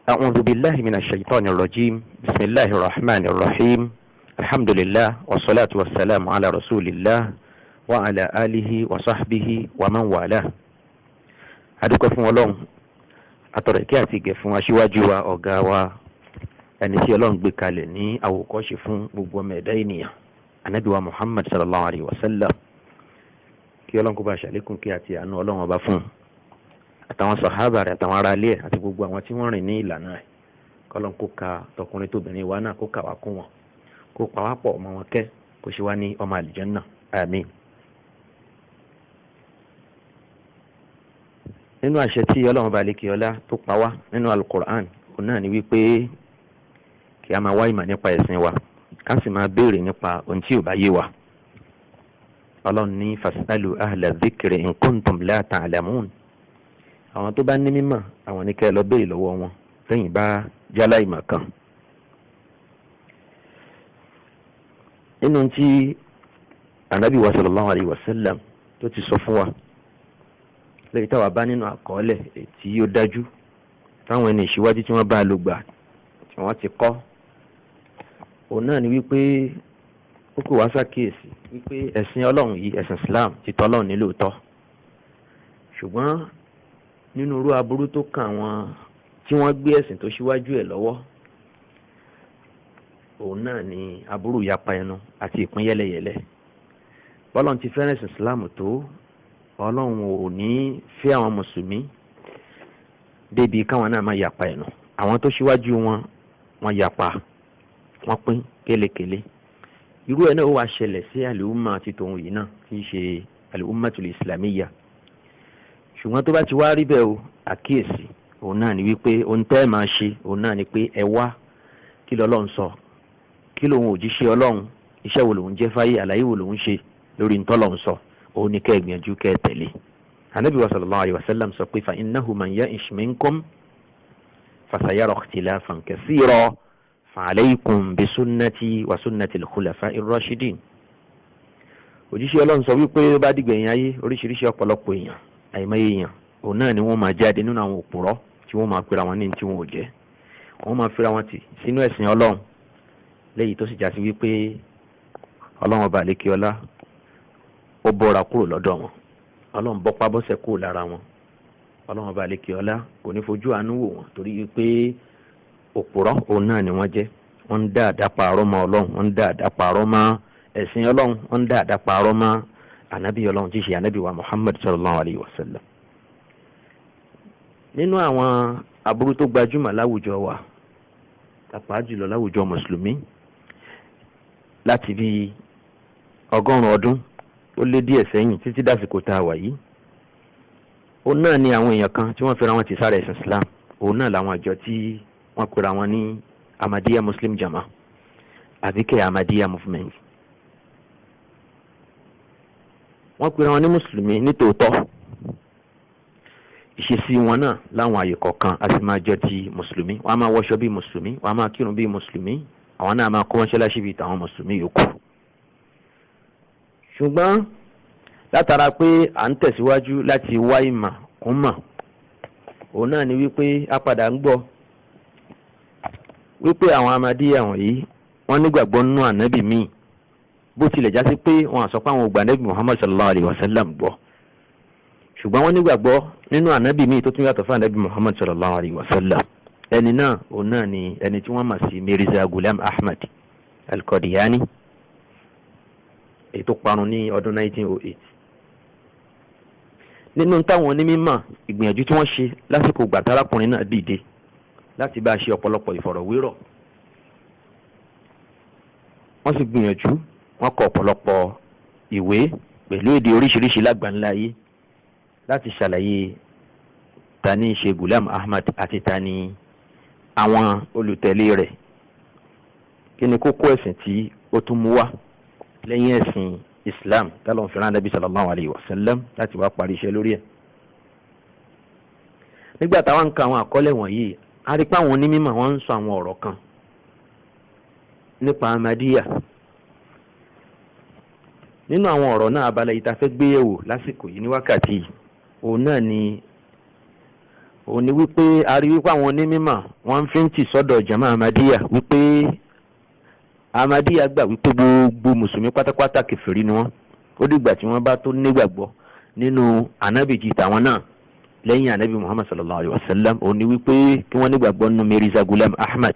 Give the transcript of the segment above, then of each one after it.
أعوذ بالله من الشيطان الرجيم. بسم الله الرحمن الرحيم. الحمد لله والصلاة والسلام على رسول الله وعلى آله وصحبه ومن والاه. Adúpẹ́ fún Ọlọ́run, atọ̀rọ̀ ìkẹ́ àti ìgẹ̀ fún aṣíwájú wa, ọ̀gá wa, ẹni tí Ọlọ́run gbé kalẹ̀ ní àwòkọ́ṣe fún gbogbo ọmọ ẹ̀dá ènìyàn, Ànábì wa Muhammad sallallahu alayhi wa sallam. Kí Ọlọ́run kó bá ṣàlékún kí àti àánú Ọlọ́run ọba fún un, àtàwọn sàhábà rẹ̀, àtàwọn ará ilé ẹ̀, àti gbogbo àwọn tí wọ́n rìn ní ìlànà ẹ̀. Kọ́lọ́n kó ka tọkùnrin tóbìnrin wa náà, kó kà wá kún wọn, kó pa wá pọ̀ ọmọ wọn kẹ́, kó ṣe wá ní ọmọ àlìjànnà. Àmín. Nínú àṣẹ tí Ọlọ́run bá lékè ọlá tó pa wá nínú alukur'an, òun náà ni wípé kí a máa wá ìmọ̀ nípa ẹ̀sìn wa, ká sì máa béèrè nípa ohun tí ò bá yé wa. Ọlọ́run ní fasalu ahla dhikri in kuntum la ta'lamun. Àwọn tó bá ní mímọ̀, àwọn ní kẹ́ ẹ lọ béèrè lọ́wọ́ wọn lẹ́yìn bá jálá ìmọ̀ kan. Nínú tí Ànábì wa sallallahu alayhi wa sallam tó ti sọ fún wa lẹ́yìn táwa bá nínú àkọọ́lẹ̀ tí ó dájú táwọn ẹni ìṣíwájú tí wọ́n bá lò gbà tí wọ́n ti kọ́, òun náà ni wípé ó kò wá ṣàkíyèsí wípé ẹ̀sìn Ọlọ́run yìí, ẹ̀sìn Islam, ti tọ́ Ọlọ́run ní lóòótọ́, ṣùgbọ́n nínú irú aburú tó kàn àwọn tí wọ́n gbé ẹ̀sìn tó ṣíwájú ẹ̀ lọ́wọ́, òun náà ni aburú yapa ẹnu àti ìpín yẹlẹyẹlẹ. Bọ́lọ́run ti fẹ́ràn ẹ̀sìn Islam tó, Ọlọ́run ò ní fẹ́ àwọn mùsùlùmí débi káwọn náà máa yapa ẹnu. Àwọn tó ṣíwájú wọn, wọ́n yapa, wọ́n pín kélekèle. Irú ẹ̀ náà ó wá ṣẹlẹ̀ sí àlùmọ́ àti tòun yìí náà, tí í ṣe àlùmọ́tul islamiyya. Ṣùgbọ́n tó bá ti wá rí bẹ́ẹ̀ o, àkíyèsí òun náà ni wípé ohun tẹ́ ẹ máa ṣe, òun náà ni pé ẹ wá kí lọ́lọ́run sọ, kí lòun òjíṣẹ́ Ọlọ́run, iṣẹ́ wo lòun jẹ́ fáyé, àlàyé wo lòun ṣe lórí ntọ́lọ́run sọ, òun ni kẹ́ ẹ gbìyànjú kẹ́ ẹ tẹ̀lé. Ànábì wa sallallahu alayhi wa sallam sọ pé fa innahu man ya'ish minkum fasayara ikhtilafan kathira fa alaykum bi sunnati wa sunnati al-khulafa'i ar-rashidin. Òjíṣẹ́ Ọlọ́run sọ wípé ó bá dìgbẹ̀yìn ayé, oríṣiríṣi ọ̀pọ̀lọpọ̀ èèyàn, àìmọye èèyàn, òun náà ni wọ́n máa jáde nínú àwọn òpùrọ́ tí wọ́n máa pera wọn ní tí wọn ò jẹ́, wọ́n máa fira wọn tì sínú ẹ̀sìn Ọlọ́run, léyìí tó sì já sí wípé Ọlọ́run ọba àlékè ọlá ó bọ́ra kúrò lọ́dọ̀ wọn, Ọlọ́run bọ́pá bọ́sẹ̀ kúrò lára wọn. Ọlọ́run ọba àlékè ọlá kò ní fojú àánú wò wọ́n, torí wípé òpùrọ́ òun náà ni wọ́n jẹ́. Wọ́n ń dá àdáparọ́ mọ́ Ọlọ́run, wọ́n ń dá àdáparọ́ mọ́ ẹ̀sìn Ọlọ́run, wọ́n ń dá àdáparọ́ mọ́ ànábì Ọlọ́run tí í ṣe ànábì wa Muhammad sallallahu alayhi wa sallam. Nínú àwọn aburú tó gbajúmọ̀ láwùjọ wa, pàápàá jùlọ láwùjọ mùsùlùmí, láti bí 100 ọdún ó lé díẹ̀ sẹ́yìn títí dásìkò tá a wà yìí, òun náà ni àwọn èèyàn kan tí wọ́n fẹ́ra wọn ti sára ẹ̀sìn Islam. Òun náà làwọn àjọ tí wọ́n pera wọn ní Ahmadiyya Muslim Jama àbíkẹ́ Ahmadiyya Movement. Wọ́n pera wọn ní mùsùlùmí nítòótọ́, ìṣesí wọn náà láwọn àyè kọ̀ọ̀kan a sì máa jẹ́ ti mùsùlùmí. Wọ́n á máa wọṣọ bíi mùsùlùmí, wọ́n á máa kírun bíi mùsùlùmí, àwọn náà máa kó mọ́ṣáláṣí bíi tàwọn mùsùlùmí yòókù. Ṣùgbọ́n látara pé à ń tẹ̀síwájú láti wá ìmọ̀ kún mọ̀, òun náà ni wípé a padà ń gbọ́ wípé àwọn Ahmadiyya wọ̀nyí wọ́n nígbàgbọ́ nínú ànábì míì, bó tilẹ̀ já sí pé wọ́n á sọ pé àwọn ò gbà ànábì Muhammad sallallahu alayhi wa sallam gbọ́, ṣùgbọ́n wọ́n nígbàgbọ́ nínú ànábì míì tó tún yàtọ̀ fún ànábì Muhammad sallallahu alayhi wa sallam. Ẹni náà, òun náà ni ẹni tí wọ́n mọ̀ sí Mirza Ghulam Ahmad Al-Qadiani, èyí tó parun ní ọdún 1908. Nínú táwọn onímọ̀ ìgbìyànjú tí wọ́n ṣe lásìkò gbàtàràkùnrin náà dìde láti bá a ṣe ọ̀pọ̀lọpọ̀ ìfọ̀rọ̀wérọ̀, wọ́n sì gbìyànjú, wọ́n kọ ọ̀pọ̀lọpọ̀ ìwé pẹ̀lú èdè oríṣiríṣi lágbàńlá ayé láti ṣàlàyé ta ní ṣe Ghulam Ahmad àti ta ní àwọn olùtẹ̀lé rẹ̀, kí ni kókó ẹ̀sìn tí ó tún mú wá lẹ́yìn ẹ̀sìn Islam tálọ̀ fìràn Ànábì sallallahu alayhi wa sallam láti wá parí iṣẹ́ lórí ẹ̀. Nígbà táwọn ń ka àwọn àkọọ́lẹ̀ wọ̀nyí, a rí pé àwọn onímọ̀ wọ́n ń sọ àwọn ọ̀rọ̀ kan nípa Ahmadiyya. Nínú àwọn ọ̀rọ̀ náà, abala yìí ta fẹ́ gbé yẹ̀wò lásìkò yìí ní wákàtí yìí, òun náà ni Òun ni wípé a rí wípé àwọn onímọ̀ wọ́n fi ń tì sọ́dọ̀ jama Ahmadiyya wípé Ahmadiyya gbà wípé gbogbo mùsùlùmí pátápátá kèfèrí ni wọ́n, ó dìgbà tí wọ́n bá tó nígbàgbọ́ nínú ànábì ti tàwọn náà lẹ́yìn ànábì Muhammad sallallahu alayhi wa sallam. Òun ni wípé kí wọ́n nígbàgbọ́ nínú Mirza Ghulam Ahmad.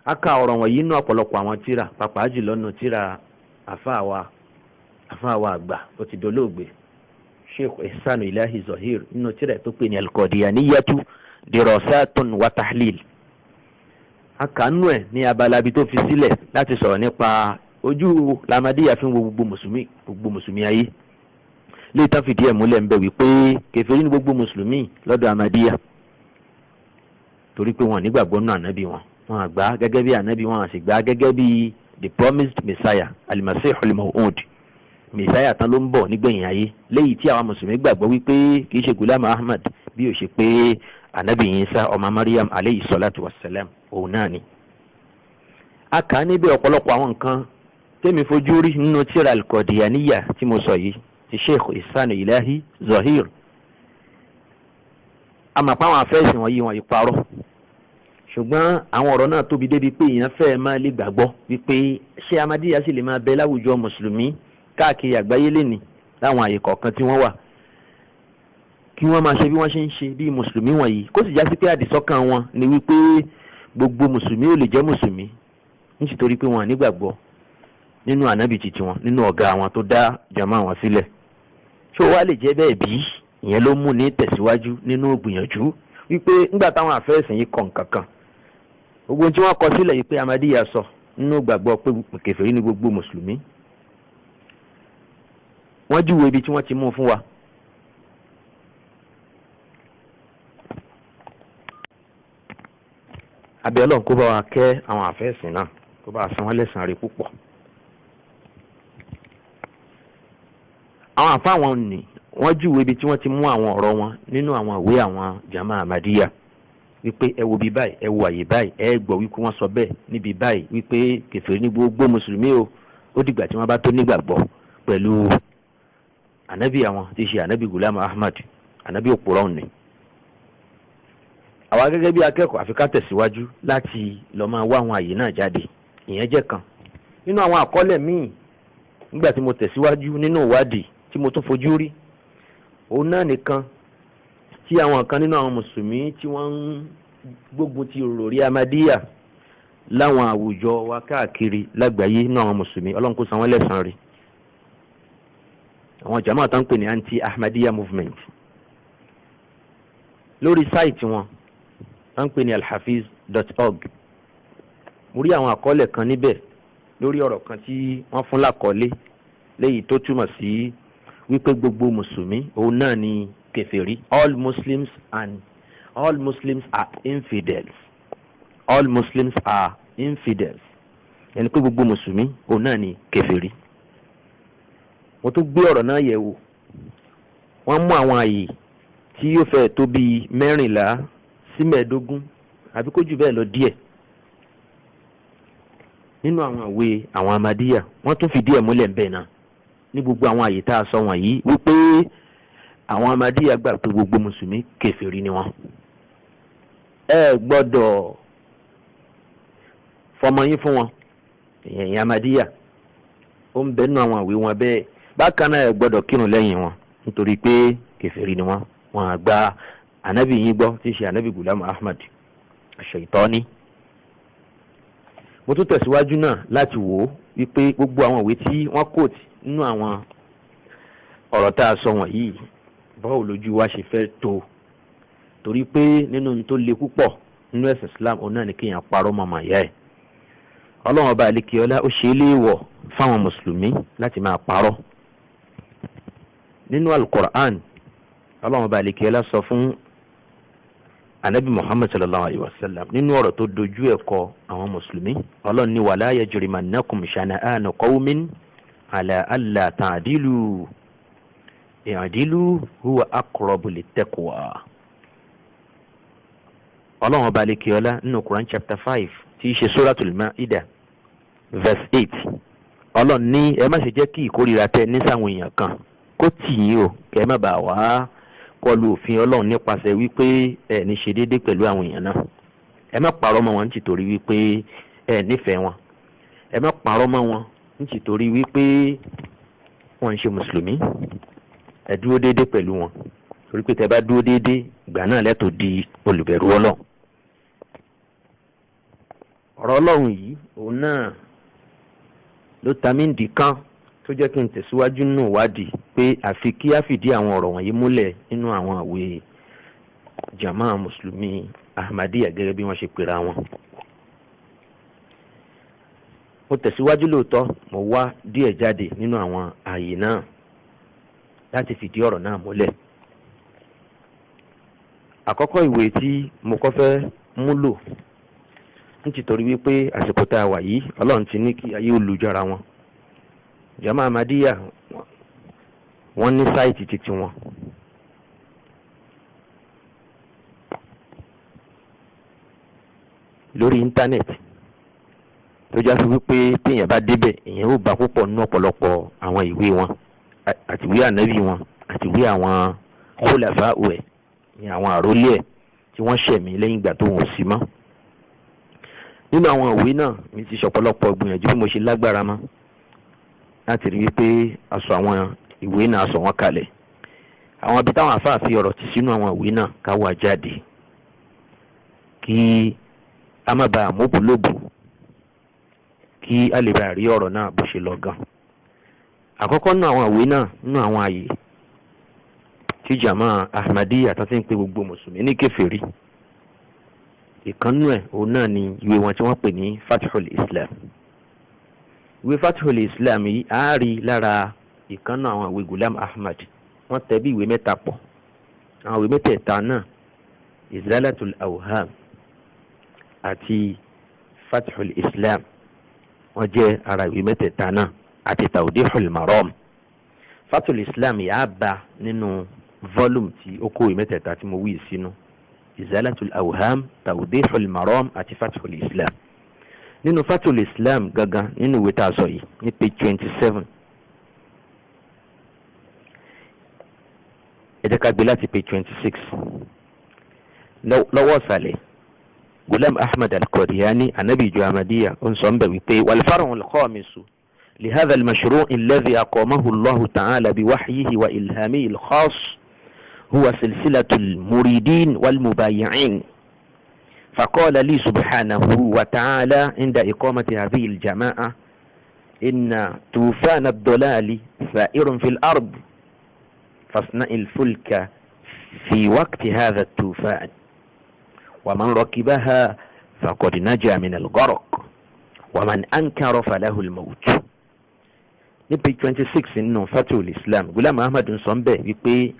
A ka ọ̀rọ̀ wọ̀nyí nínú ọ̀pọ̀lọpọ̀ àwọn tíra, pàápàá jùlọ nínú tíra àfáàwà àgbà ó ti dolóògbé, Sheikh Ihsan Ilahi Zohir, nínú tíra tó pè ní Al-Qadiyaniyatu Dirasatun wa Tahlil. A kà nínú ẹ̀ ní abala ibi tó fi sílẹ̀ láti sọ̀rọ̀ nípa ojú lamadiya fi ń wo gbogbo mùsùlùmí, gbogbo mùsùlùmí ayé lè tán, fìdí ẹ̀ múlẹ̀ ń bẹ wípé kèfèrí ní gbogbo mùsùlùmí lọ́dọ̀ Ahmadiyya, torí pé wọn nígbàgbọ́ nínú ànábì wọn, wọn àgbà gẹ́gẹ́ bí ànábì wọn, àsì gbà gẹ́gẹ́ bí the promised Messiah, al-Masih al-Maw'ud, Messiah tán ló ń bọ̀ nígbẹ̀yìn ayé, léyìí tí àwọn mùsùlùmí gbàgbọ́ wípé kì í ṣe Gulam Ahmad bí ó ṣe pé ànábì Isa ọmọ Mariam aleyhi salatu wa salam, òun náà ni. A kà á níbẹ̀ ọ̀pọ̀lọpọ̀ àwọn nǹkan tẹ́mi fojú rí nínú tírà Al-Qadiyaniyya tí mo sọ yìí ti Sheikh Ihsan Ilahi Zohir. Àmọ́ pé àwọn afẹ́sìn wọ̀nyí wọn ìparọ́, ṣùgbọ́n àwọn ọ̀rọ̀ náà tóbi débi pé èèyàn fẹ́ẹ́ máa lè gbàgbọ́ wípé ṣé Ahmadiyya sì lè máa bẹ láwùjọ mùsùlùmí káàkiri àgbáyé lẹ́nìí, láwọn àyè kọ̀ọ̀kan tí wọ́n wà, kí wọ́n máa ṣe bí wọ́n ṣe ń ṣe bí mùsùlùmí wọ̀nyí, kó sì já sí pé àdìsọ́kàn wọn ni wípé gbogbo mùsùlùmí ò lè jẹ́ mùsùlùmí nítorí pé wọn nígbàgbọ́ nínú ànábì titi wọn, nínú ọ̀gá àwọn tó dá jama wọn sílẹ̀? Ṣé ó wá lè jẹ́ bẹ́ẹ̀ bí? Ìyẹn ló mú ní tẹ̀síwájú nínú gbìyànjú wípé ńgbà táwọn àfẹ́sìn yìí kọ̀ nǹkan kan, gbogbo tí wọ́n kọ sílẹ̀ yìí pé Ahmadiyya sọ nínú gbàgbọ́ pé kèfèrí ní gbogbo mùsùlùmí, wọ́n júwe ibi tí wọ́n ti mú fún wa. Abẹ́ Ọlọ́run kó bá wa kẹ́ àwọn àfẹ́sìn náà, kó bá wa san wọ́n lẹ́san rẹ̀ púpọ̀. Àwọn àfa wọn ni wọ́n júwe ibi tí wọ́n ti mú àwọn ọ̀rọ̀ wọn nínú àwọn ìwé àwọn jama Ahmadiyya, wípé ẹ wo bí báyìí, ẹ wo àyè báyìí, ẹ gbọ́ wípé wọ́n sọ bẹ́ẹ̀ níbi báyìí wípé kèfèrí ní gbogbo mùsùlùmí o, ó dìgbà tí wọ́n bá tó nígbàgbọ́ pẹ̀lú ànábì àwọn tí í ṣe ànábì Gulam Ahmad, ànábì òpùrọ̀ ni. Àwa gẹ́gẹ́ bí akẹ́kọ̀ọ́, àfi ká tẹ̀síwájú láti lọ máa wá àwọn àyè náà jáde. Ìyẹn jẹ́ kan nínú àwọn àkọọ́lẹ̀ míì. Nígbà tí mo tẹ̀síwájú nínú ìwádìí tí mo tún fojú rí, òun náà nìkan tí àwọn kan nínú àwọn mùsùlùmí tí wọ́n ń gbógun ti ròrí Ahmadiyya láwọn àwùjọ wa káàkiri lágbàáyé nínú àwọn mùsùlùmí, Ọlọ́run kó san wọ́n lẹ́san rí, àwọn jama tó ń pè ní anti-Ahmadiyya movement, lórí sáìtì wọn tó ń pè ní alhafiz.org, mo rí àwọn àkọọ́lẹ̀ kan níbẹ̀ lórí ọ̀rọ̀ kan tí wọ́n fún lákọọ́lé léyìí tó túmọ̀ sí wípé gbogbo mùsùlùmí òun náà ni kèfèrí, all Muslims and all Muslims are infidels, all Muslims are infidels, ẹni pé gbogbo mùsùlùmí òun náà ni kèfèrí. Mo tún gbé ọ̀rọ̀ náà yẹ̀ wò. Wọ́n mú àwọn àyè tí yóò fẹ́ tó bíi 14 sí 15 àbí kó jù bẹ́ẹ̀ lọ díẹ̀ nínú àwọn ìwé àwọn Ahmadiyya. Wọ́n tún fìdí ẹ̀ múlẹ̀ ńbẹ̀ náà ní gbogbo àwọn àyè tá a sọ wọ̀nyí wípé àwọn Ahmadiyya gbà pé gbogbo mùsùlùmí kèfèrí ni wọ́n. Ẹ gbọ́dọ̀ fọmọ yín fún wọn, ìyẹn Ahmadiyya, ó ń bẹ nínú àwọn ìwé wọn bẹ́ẹ̀. Bákan náà, ẹ gbọ́dọ̀ kírun lẹ́yìn wọn nítorí pé kèfèrí ni wọ́n, wọn àgbà ànábì yín gbọ́ tí í ṣe ànábì Gulam Ahmad Ṣèitọ́ni. Mo tún tẹ̀síwájú náà láti wò ó wípé gbogbo àwọn ìwé tí wọ́n kóòtù nínú àwọn ọ̀rọ̀ tá a sọ wọ̀nyí, báwo lójú wa ṣe fẹ́ tó? Torí pé nínú tó le púpọ̀ nínú ẹ̀sìn Islam, òun náà ni kéèyàn parọ́ mọ́ màá yá ẹ̀. Ọlọ́run ọba àlekèọlá ó ṣe é léèwọ̀ fáwọn mùsùlùmí láti máa parọ́. Nínú Alukur'an, Ọlọ́run ọba àlekèọlá sọ fún anabi Muhammad sallallahu alayhi wa sallam nínú ọ̀rọ̀ tó dojú ẹ̀ kọ àwọn mùsùlùmí, Ọlọ́run ní wala yajrimannakum shana'anu qawmin ala alla ta'dilu i'dilu huwa aqrabu littaqwa. Ọlọ́run ọba àlekèọlá nínú Quran chapter 5 tí í ṣe Suratul Maida verse 8, Ọlọ́run ní ẹ má ṣe jẹ́ kí ìkórìíra tẹ ní sáwọn èèyàn kan kó tì yín o, kẹ́ ẹ má bàa wá kọlu òfin Ọlọ́run nípasẹ̀ wípé ẹ ní ṣe déédéé pẹ̀lú àwọn èèyàn náà. Ẹ má parọ́ mọ́ wọn nítorí wípé ẹ nífẹ̀ẹ́ wọn. Ẹ má parọ́ mọ́ wọn nítorí wípé wọ́n ń ṣe mùsùlùmí. Ẹ dúró déédéé pẹ̀lú wọn, torí pé tẹ bá dúró déédéé, ìgbà náà lẹ́tọ̀ọ́ di olùbẹ̀rù Ọlọ́run. Ọ̀rọ̀ Ọlọ́run yìí, òun náà ló ta mí dì kan tó jẹ́ kí n tẹ̀síwájú nínú ìwádìí pé àfi kí á fìdí àwọn ọ̀rọ̀ wọ̀nyí múlẹ̀ nínú àwọn àwé Jama Mùsùlùmí Ahmadiyya gẹ́gẹ́ bí wọ́n ṣe pera wọn. Mo tẹ̀síwájú lóòótọ́, mo wá díẹ̀ jáde nínú àwọn ààyè náà láti fìdí ọ̀rọ̀ náà múlẹ̀. Àkọ́kọ́ ìwé tí mo kọ́ fẹ́ múlò, nítorí wípé àsìkò tá a wà yìí, Ọlọ́run ti ní kí ayé olùjọra wọn. Jama Ahmadiyya, wọ́n ní site titi wọn. Lórí íńtánẹ́ẹ̀tì, tó já sí wípé téèyàn bá débẹ̀, èèyàn ó bá púpọ̀ nínú ọ̀pọ̀lọpọ̀ àwọn ìwé wọn, àti ìwé ànábì wọn, àti ìwé àwọn khulafa ẹ̀ ní àwọn àrólé ẹ̀ tí wọ́n ṣẹ̀mí lẹ́yìn ìgbà tó wọn ò sí mọ́. Nínú àwọn ìwé náà, mi ti ṣọ̀pọ̀lọpọ̀ gbìyànjú bí mo ṣe lágbára mọ́ láti rí wípé aṣọ àwọn ìwé náà, aṣọ wọn kalẹ̀, àwọn ibi táwọn àfáà fi ọ̀rọ̀ tì sínú àwọn ìwé náà, ká wá jáde kí a má bàa mọ́bùlóbù, kí a lè bàa rí ọ̀rọ̀ náà bó ṣe lọ gan. Àkọ́kọ́ nínú àwọn ìwé náà, nínú àwọn àyè tí Jama Ahmadiyya tó ti ń pe gbogbo mùsùlùmí ní kèfèrí, ìkànnú ẹ̀, òun náà ni ìwé wọn tí wọ́n pè ní Fathul Islam. Ìwé Fathul Islam yìí, á rí lára ìkànnú àwọn ìwé Gulam Ahmad. Wọ́n tẹ̀ bí ìwé mẹ́ta pọ̀. Àwọn ìwé mẹ́tẹ̀ẹ̀ta náà, Izalatul Awham àti Fathul Islam, wọ́n jẹ́ ara ìwé mẹ́tẹ̀ẹ̀ta náà, àti Tawdihul Maram. Fathul Islam yà á bá nínú volume tí ó kó ìwé mẹ́tẹ̀ẹ̀ta tí mo wí sínú: Izalatul Awham, Tawdihul Maram àti Fathul Islam. Nínú Fathul Islam gangan, nínú ìwé tá a sọ yìí, ní page 27, ẹ jẹ́ ká gbé láti page 26 lọ́wọ́ ìsàlẹ̀. Gulam Ahmad al-Qadiani, anabi ìjọ Ahmadiyya, ó ń sọ ń bẹ̀ wípé wal-far'u al-khamisu لهذا المشروع الذي أقامه الله تعالى بوحيه وإلهامه الخاص هو سلسلة المريدين والمبايعين. فقال لي سبحانه وتعالى عند إقامة هذه الجماعة: إن طوفان الضلال ثائر في الأرض، فاصنع الفلك في وقت هذا الطوفان، ومن ركبها فقد نجا من الغرق، ومن أنكر فله الموت. Ní page 26 nínú Fathul Islam, Gulam Ahmad ń sọ ń bẹ̀ wípé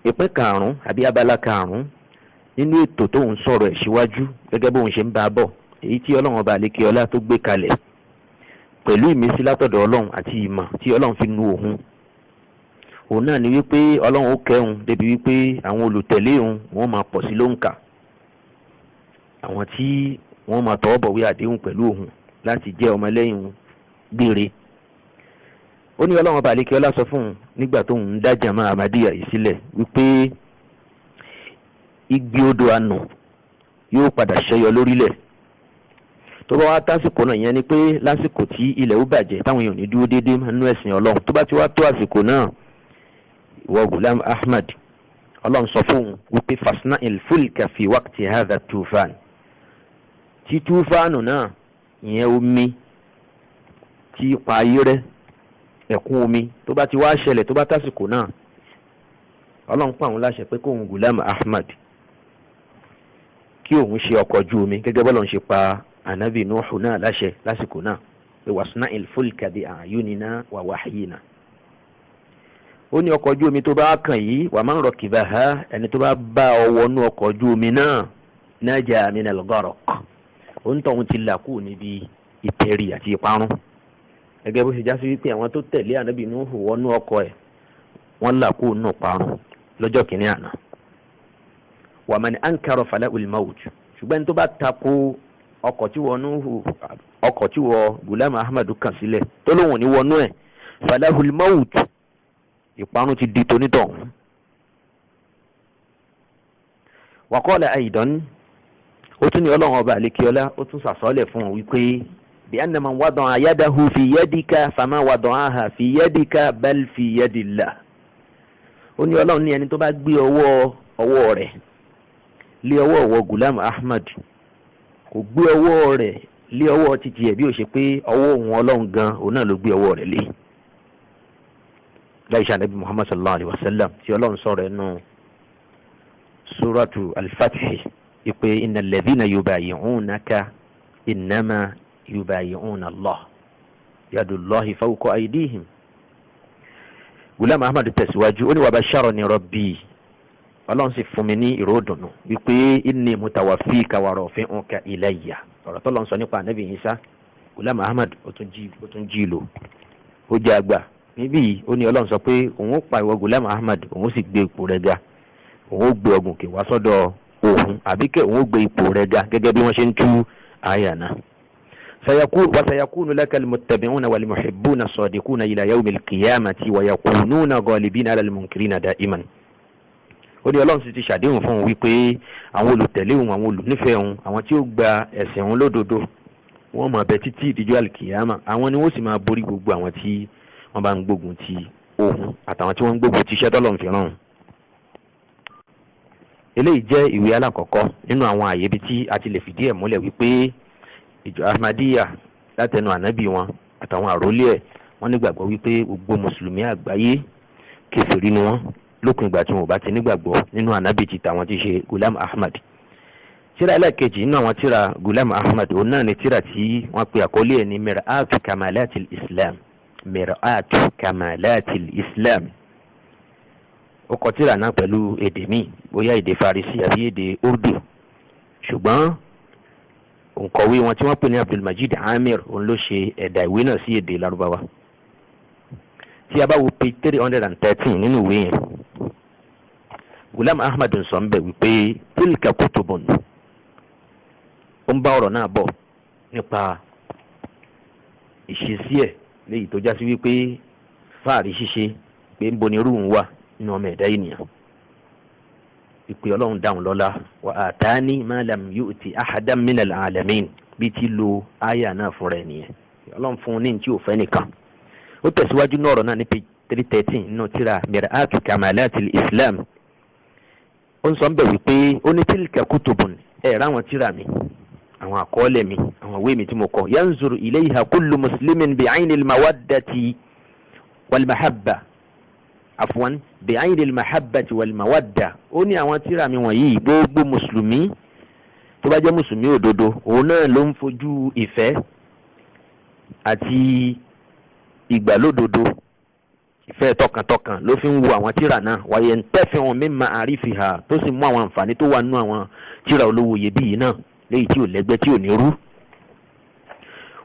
ìpín karùn-ún àbí abala karùn-ún nínú ètò tóun sọ̀rọ̀ ẹ̀ síwájú gẹ́gẹ́ bóun ṣe ń bá a bọ̀, èyí tí Ọlọ́run ọba àlékè ọlá tó gbé kalẹ̀ pẹ̀lú ìmísí látọ̀dọ̀ Ọlọ́run àti ìmọ̀ tí Ọlọ́run fi nu òun, òun náà ni wípé Ọlọ́run ó kẹ́hun débi wípé àwọn olùtẹ̀lé òun, wọ́n máa pọ̀ sí lóǹkà, àwọn tí wọ́n máa tọwọ́ bọ̀wé àdéhùn pẹ̀lú òun láti jẹ́ ọmọlẹ́yìn òun gbére. Ó ní Ọlọ́run ọba àlékè ọlá sọ fún un nígbà tóun ń dá Jama Ahmadiyya yìí sílẹ̀ wípé igbi odò àná yóò padà ṣẹyọ lórílẹ̀ tó bá wá tásìkò náà. Ìyẹn ni pé lásìkò tí ilẹ̀ ó bàjẹ́, táwọn èèyàn ní dúró déédéé nínú ẹ̀sìn Ọlọ́run, tó bá ti wá tó àsìkò náà, ìwọ Gulam Ahmad, Ọlọ́run sọ fún un wípé fasna il-fulka fi waqti hadha tufan, tí túfánù náà, ìyẹn omi tí pa ayé rẹ́, ẹ̀kún omi, tó bá ti wá ṣẹlẹ̀, tó bá tásìkò náà, Ọlọ́run pa òun láṣẹ pé kóun Gulam Ahmad kí òun ṣe ọkọ̀ ojú omi gẹ́gẹ́ bọ́lá òun ṣe pa anabi Nuhu náà láṣẹ lásìkò náà pé wasna il-fulka bi a'yunina wa wahyina. Ó ní ọkọ̀ ojú omi tó bá kàn yìí, wa man rakibaha, ẹni tó bá bá ọ wọnú ọkọ̀ ojú omi náà, naja minal gharaq, òun ti là kúrò níbi ìtẹ̀rì àti ìparun, gẹ́gẹ́ bó ṣe já sí wípé àwọn tó tẹ̀lé anabi Nuhu wọnú ọkọ̀ ẹ̀, wọ́n là kúrò nínú ìparun lọ́jọ́ kìíní àná. Wa man ankara falahul mawt, ṣùgbọ́n tó bá tako ọkọ̀ tí wọ́n Nuhu, ọkọ̀ tí wọ́n Gulam Ahmad kàn sílẹ̀, tó lóun ní wọnú ẹ̀, falahul mawt, ìparun ti di tonítọ̀hún. Wa qala aidan, ó tún ní Ọlọ́run Ọba àlekíọ́lá ó tún sàsọ́lẹ̀ fún wọn wípé bí anna man wada'a yadahu fi yadika fama wada'aha fi yadika bal fi yadillah. Ó ní Ọlọ́run ní ẹni tó bá gbé ọwọ́ rẹ̀ lé ọwọ́ ọwọ́ Gulam Ahmad, kò gbé ọwọ́ rẹ̀ lé ọwọ́ títí ẹ̀ bí ó ṣe pé ọwọ́ òun Ọlọ́run gan òun náà ló gbé ọwọ́ rẹ̀ lé. Láìsí Ànábì Muhammad sallallahu alayhi wa sallam tí Ọlọ́run sọ̀rọ̀ ẹnu suratu al-Fath ìpè innal ladhina yubayi'unaka innama yubayi'una Allah yadullahi fawqa aydihim. Gulam Ahmad tẹ̀síwájú, ó ní wa basharani rabbi, Ọlọ́run sì fún mi ní ìró ìdùnnú wípé inni mutawaffika wa rafi'uka ilayya. Ọ̀rọ̀ tó lọ́n sọ nípa Ànábì Isa, Gulam Ahmad ó tún jí lò, ó jẹ́ àgbà níbí yìí. Ó ní Ọlọ́run sọ pé òun ó pa ìwọ Gulam Ahmad, òun ó sì gbé ipò rẹ̀ ga, òun ó gbé ọgùn kè wá sọ́dọ̀ òun, àbí kẹ́ òun ó gbé ipò rẹ̀ ga gẹ́gẹ́ bí wọ́n ṣe ń tú àyà náà. وسيكون لك المتبعون والمحبون الصادقون إلى يوم القيامة ويكونون غالبين على المنكرين دائما. Ó ní Ọlọ́run sì ti ṣàdéhùn fún òun wípé àwọn olùtẹ̀lé òun, àwọn olùnífẹ̀ẹ́ òun, àwọn tí ó gba ẹ̀sìn òun lódodo, wọ́n máa bẹ títí ìdíjọ́ àlìkìyàmà. Àwọn ni wọ́n sì máa borí gbogbo àwọn tí wọ́n bá ń gbógun ti òun àtàwọn tí wọ́n ń gbógun ti iṣẹ́ tọ́lọ́run fi rán òun. Eléyìí jẹ́ ìwé alákọ̀ọ́kọ́ nínú àwọn àyè ibi tí a ti lè fìdí ẹ̀ múlẹ̀ wípé ìjọ Ahmadiyya látẹnu ànábì wọn àtàwọn àrólé ẹ̀, wọ́n nígbàgbọ́ wípé gbogbo mùsùlùmí àgbáyé, kèfèrí ni wọ́n lópin ìgbà tí wọn ò bá ti nígbàgbọ́ nínú ànábì ti tàwọn tí ṣe Gulam Ahmad. Tírà ẹlẹ́ẹ̀kejì nínú àwọn tírà Gulam Ahmad, òun náà ni tírà tí wọ́n pe àkọlé ẹ̀ ní Mir'atu Kamalatil Islam. Mir'atu Kamalatil Islam. Ó kọ tírà náà pẹ̀lú èdè míì, bóyá èdè Farisi àbí èdè Urdu, ṣùgbọ́n òǹkọ̀wé wọn tí wọ́n pè ní Abdulmajid Amir, òun ló ṣe ẹ̀dà ìwé náà sí èdè Lárúbáwá. Tí a bá wo page 313 nínú ìwé yẹn, Gulam Ahmad sọ ń bẹ̀ wípé tilka kutubun. Ó ń bá ọ̀rọ̀ náà bọ̀ nípa ìṣesí ẹ̀ léyìí tó já sí wípé fáàrí ṣíṣe pé ń bo ni irú òun wà nínú ọmọ ẹ̀dá ènìyàn, ìpè Ọlọ́run dáhùn lọ́lá wa atani ma lam yu'ti ahadan minal alamin, bí ti lo àyà náà fúnra ẹ̀ nìyẹn. Ọlọ́run fún un ní tí ò fẹ́ nìkan. Ó tẹ̀síwájú ní ọ̀rọ̀ náà ní page 313 nínú tírà Mir'atu Kamalatil Islam. Ó ń sọ bẹ́ẹ̀ wípé ó ní tilka kutubun, ẹ̀ ráwọn tírà mi, àwọn àkọọ́lẹ̀ mi, àwọn ìwé mi tí mo kọ, yanzuru ilayha kullu muslimin bi'ayni al-mawaddati wal-mahabba, afwan, bi'ayni al-mahabbati wal-mawadda. Ó ní àwọn tírà mi wọ̀nyí, gbogbo mùsùlùmí tó bá jẹ́ mùsùlùmí òdodo, òun náà ló ń fojú ìfẹ́ àti ìgbàlódodo, ìfẹ́ tọkàntọkàn ló fi ń wo àwọn tírà náà. Wa yantafi'u min ma'arifiha, tó sì mú àwọn àǹfààní tó wà nínú àwọn tírà olówó iyebíyì náà léyìí tí ò lẹ́gbẹ́, tí ò ní rú.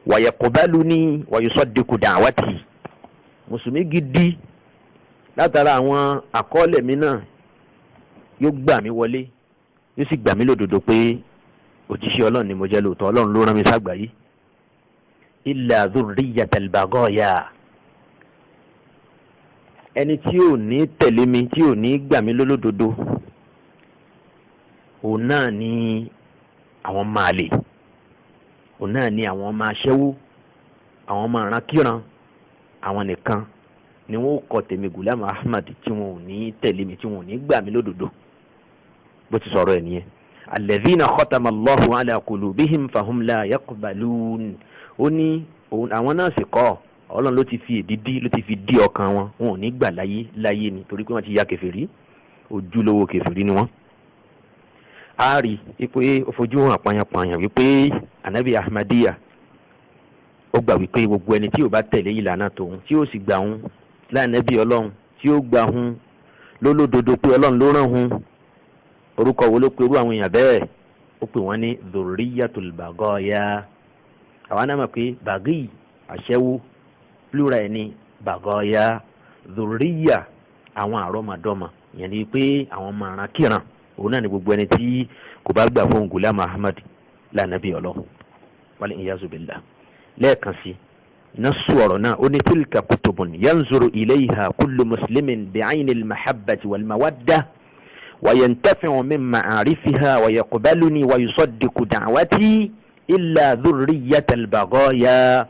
Wa yaqbaluni wa yusaddiqu da'wati. Mùsùlùmí gidi, látara àwọn àkọọ́lẹ̀ mi náà, yóò gbà mí wọlé, yóò sì gbà mí lódodo pé òjíṣẹ́ Ọlọ́run ni mo jẹ́ lóòótọ́, Ọlọ́run ló rán mi ságbàáyé. Illa dhurriyatal baghaya, ẹni tí ò ní tẹ̀lé mi, tí ò ní gbà mí lólódodo, òun náà ni àwọn máa lè, òun náà ni àwọn ọmọ aṣẹ́wó, àwọn ọmọ ìrankíran. Àwọn nìkan ni wọn ó kọ tèmi Gulam Ahmad, tí wọn ò ní tẹ̀lé mi, tí wọn ò ní gbà mí lódodo. Bó ti sọ̀rọ̀ ẹ̀ nìyẹn. Alladhina khatama Allahu ala qulubihim fahum la yaqbalun. Ó ní àwọn náà sì kọ́, Ọlọ́run ló ti fi èdìdí, ló ti fi dí ọkàn wọn, wọn ò ní gbà láyé láyé ni, torí pé wọ́n ti ya kèfèrí, ojúlówó kèfèrí ni wọ́n. A rí i pé ó fojú hàn pààyàn-pààyàn wípé Anabi Ahmadiyya ó gbà wípé gbogbo ẹni tí ò bá tẹ̀lé ìlànà tòun, tí ó sì gbà òun lánàbí Ọlọ́run, tí ó gbà òun lólódodo pé Ọlọ́run ló rán òun, orúkọ wo ló pe irú àwọn èèyàn bẹ́ẹ̀? Ó pè wọ́n ní dhurriyatul baghaya. Àwa náà mọ̀ pé baghi, aṣẹ́wó, plural ẹ̀ ní baghaya. Dhurriya, àwọn àrọ́mọdọ́mọ, ìyẹn ni pé àwọn ọmọ àrànkíran, òun náà ni gbogbo ẹni tí kò bá gbà fún Gulam Ahmad lánàbí Ọlọ́run, wal iyazu billah. Lẹ́ẹ̀kan sí nasu ọ̀rọ̀ náà, ó ní tilka kutubun yanzuru ilayha kullu muslimin bi'ayni al-mahabbati wal mawadda. وينتفع من معارفها ويقبلني ويصدق دعوتي إلا ذرية البغايا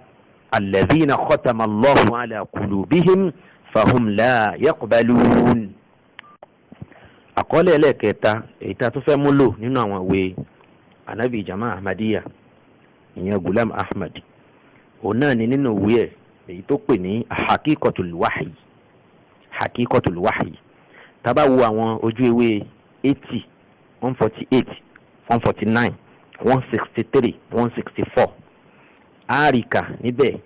الذين ختم الله على قلوبهم فهم لا يقبلون. Àkọọ́lẹ̀ ẹlẹ́ẹ̀kẹta èyí tá a tún fẹ́ mú lò nínú àwọn ìwé anabi jama Ahmadiyya, ìyẹn Gulam Ahmad, òun náà ni nínú ìwé ẹ̀ èyí tó pè ní Hakikotul Wahyi. Hakikotul Wahyi, tá bá wo àwọn ojú ewé 80, 148, 149, 163, 164, àríkà níbẹ̀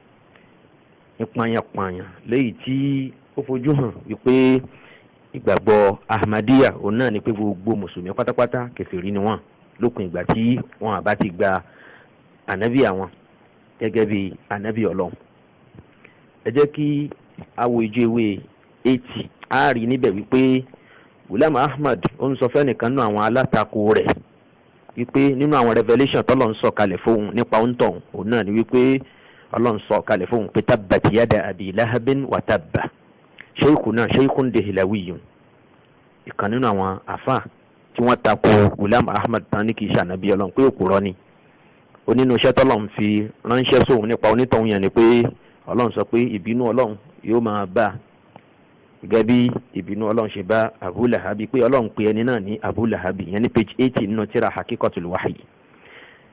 ní pààyàn-pààyàn léyìí tí ó fojú hàn wípé ìgbàgbọ́ Ahmadiyya òun náà ni pé gbogbo mùsùlùmí pátápátá kèfèrí ni wọ́n lópin ìgbà tí wọn àbá ti gba ànábì àwọn gẹ́gẹ́ bí ànábì Ọlọ́run. Ẹ jẹ́ kí a wo ojú ewé 80. A rí níbẹ̀ wípé Gulam Ahmad ó ń sọ fẹ́nìkan nínú àwọn alátakò rẹ̀ wípé nínú àwọn revelation tọ́lọ̀ ń sọ kalẹ̀ fóun nípa òǹtọ̀hún, òun náà ni wípé Ọlọ́run sọ kalẹ̀ fóun pé tabbat yada abi lahabin wa tabba. Sheikhu náà, sheikhun Dehlawiyun, ìkan nínú àwọn àfà tí wọ́n takò Gulam Ahmad tán ní kì í ṣe ànábì Ọlọ́run, pé òpùrọ́ ni ó, nínú iṣẹ́ tọ́lọ́run fi ránṣẹ́ sóun nípa onítọ̀hún yẹn ni pé Ọlọ́run sọ pé ìbínú Ọlọ́run yóò máa bá gẹ́gẹ́ bí ìbínú Ọlọ́run ṣe bá Abu Lahabi, pé Ọlọ́run pe ẹni náà ní Abu Lahabi. Yẹn ní page 80 nínú tírà Hakikotul Wahyi.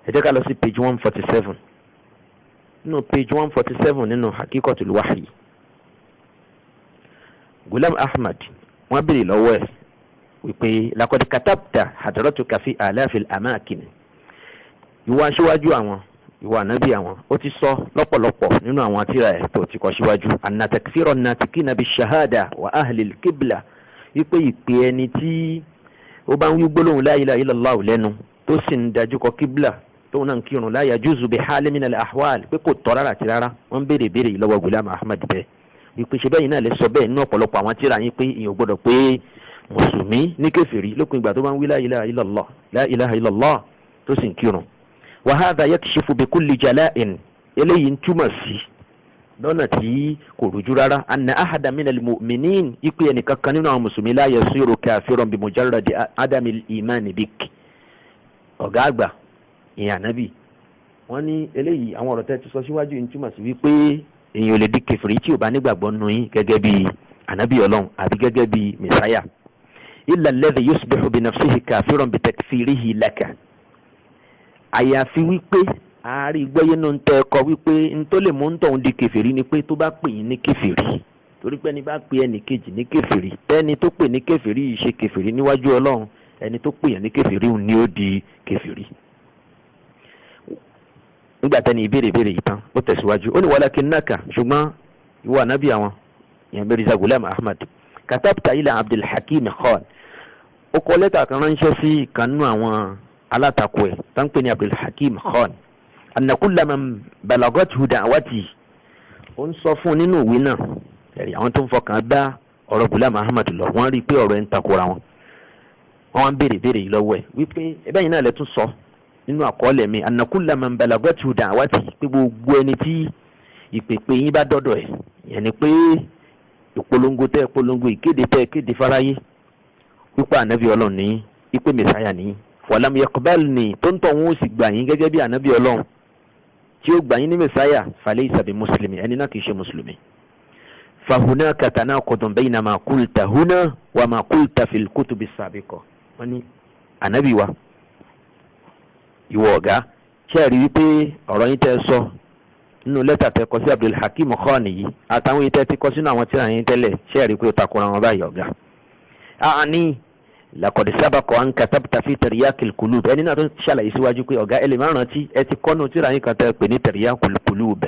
Ẹ jẹ́ ká lọ sí page 147. Nínú page 147 nínú Hakikotul Wahyi, Gulam Ahmad, wọ́n béèrè lọ́wọ́ ẹ̀ wípé laqad katabta hadratuka fi alafil amakin, ìwọ aṣíwájú àwọn, ìwọ ànábì àwọn, ó ti sọ lọ́pọ̀lọpọ̀ nínú àwọn tírà ẹ̀ tó ti kọ síwájú, anna takfira natikina bi shahada wa ahlil kibla, wípé ìpè ẹni tí ó bá ń wí gbólóhùn la ilaha illallah lẹ́nu tó sì ń dájú kọ kíbla, tóun náà ń kírun, la yajuzu bi hali minal ahwal, pé kò tọ́ rárá àti rárá. Wọ́n ń béèrè béèrè yìí lọ́wọ́ Gulam Ahmad bẹ́ẹ̀ wípé ṣe bẹ́ẹ̀ yìí náà lè sọ bẹ́ẹ̀ nínú ọ̀pọ̀lọpọ̀ àwọn tírà yín pé èèyàn gbọ́dọ̀ pé mùsùlùmí ní kèfèrí lópin ìgbà tó bá ń wí la ilaha illallah, la ilaha illallah, tó sì ń kírun. Wa hadha yakshifu bi kulli jala'in, eléyìí ń túmọ̀ sí lọ́nà tí kò rújú rárá, anna ahada minal mu'minin, ipe ẹnìkan kan nínú àwọn mùsùlùmí, la yasiru kafiran bi mujarradi adamil imani bik. Ọ̀gá àgbà, ìyẹn ànábì, wọ́n ní eléyìí, àwọn ọ̀rọ̀ tẹ́ ti sọ síwájú ń túmọ̀ sí wípé èèyàn ò lè di kèfèrí tí ò bá nígbàgbọ́ nínú yín gẹ́gẹ́ bí ànábì Ọlọ́run àbí gẹ́gẹ́ bí mẹsáyà, illa alladhi yusbihu bi nafsihi kafiran bi takfirihi laka, àyàfi wípé àárí gbọ́yé náà ń tẹ́ ẹ̀kọ́ wípé n tó lè mú ń tọ̀hún di kèfèrí ni pé tó bá pè yín ní kèfèrí, torí pé ẹni bá pè ẹnì kejì ní kèfèrí, ẹni tó pè ní kèfèrí yìí ṣe kèfèrí níwájú Ọlọ́run, ẹni tó pè yẹn ní kèfèrí ni ó di kèfèrí. Nígbà tẹ́ni ìbéèrè ìbéèrè yìí tán, ó tẹ̀síwájú, ó ní walakinnaka, ṣùgbọ́n ìwọ ànábì àwọn, ìyẹn Mirza Ghulam Ahmad, katabta ila Abdulhakeem Khan, ó kọ lẹ́tà kan ránṣẹ́ sí ìkànnú àwọn alátakò ẹ̀ tá ń pè ní Abdulhakeem Khan, anna kulla man balagathu da'wati. Ó ń sọ fún un nínú ìwé náà. Ẹ̀rí àwọn tó ń fọkàn bá ọ̀rọ̀ Ghulam Ahmad lọ, wọ́n rí i pé ọ̀rọ̀ ẹ̀ ń takora wọn. Wọ́n wá ń béèrè béèrè yìí lọ́wọ́ ẹ̀ wípé ẹbẹ́ yìí náà lẹ tún sọ nínú àkọọ́lẹ̀ mi, anna kulla man balagathu da'wati, pé gbogbo ẹni tí ìpèpè yín bá dọ́dọ̀ ẹ̀, yẹn ni pé ìpolongo tẹ́ polongo, ìkéde tẹ́ kéde fáráyé wípé ànábì Ọlọ́run ní, wípé mẹsáyà ní, walam yaqbalni, tó ń tọ̀ wọn ó sì gbà yín gẹ́gẹ́ bí ànábì Ọlọ́run tí ó gbà yín ní mẹsáyà, falaysa bi mùsùlùmí, ẹni náà kì í ṣe mùsùlùmí. Fahunaka tanaqudun bayna ma qulta huna wa ma qulta fil kutubi sabiqa. Wọ́n ní ànábì wa, ìwọ ọ̀gá, ṣé ẹ rí wípé ọ̀rọ̀ yín tẹ́ sọ nínú lẹ́tà tẹ́ kọ sí Abdulhakeem Khan yìí àtàwọn yìí tẹ́ ti kọ sínú àwọn tírà yín tẹ́lẹ̀, ṣé ẹ rí pé ó takora wọn báyìí, ọ̀gá? Àní laqad sabaqa an katabta fi Tiryaqil Qulub. Ẹni náà tó ṣàlàyé síwájú pé ọ̀gá, ẹ lè má rántí, ẹ ti kọ́nu tírà yín kan tẹ́ pè ní Tiryaqil Qulub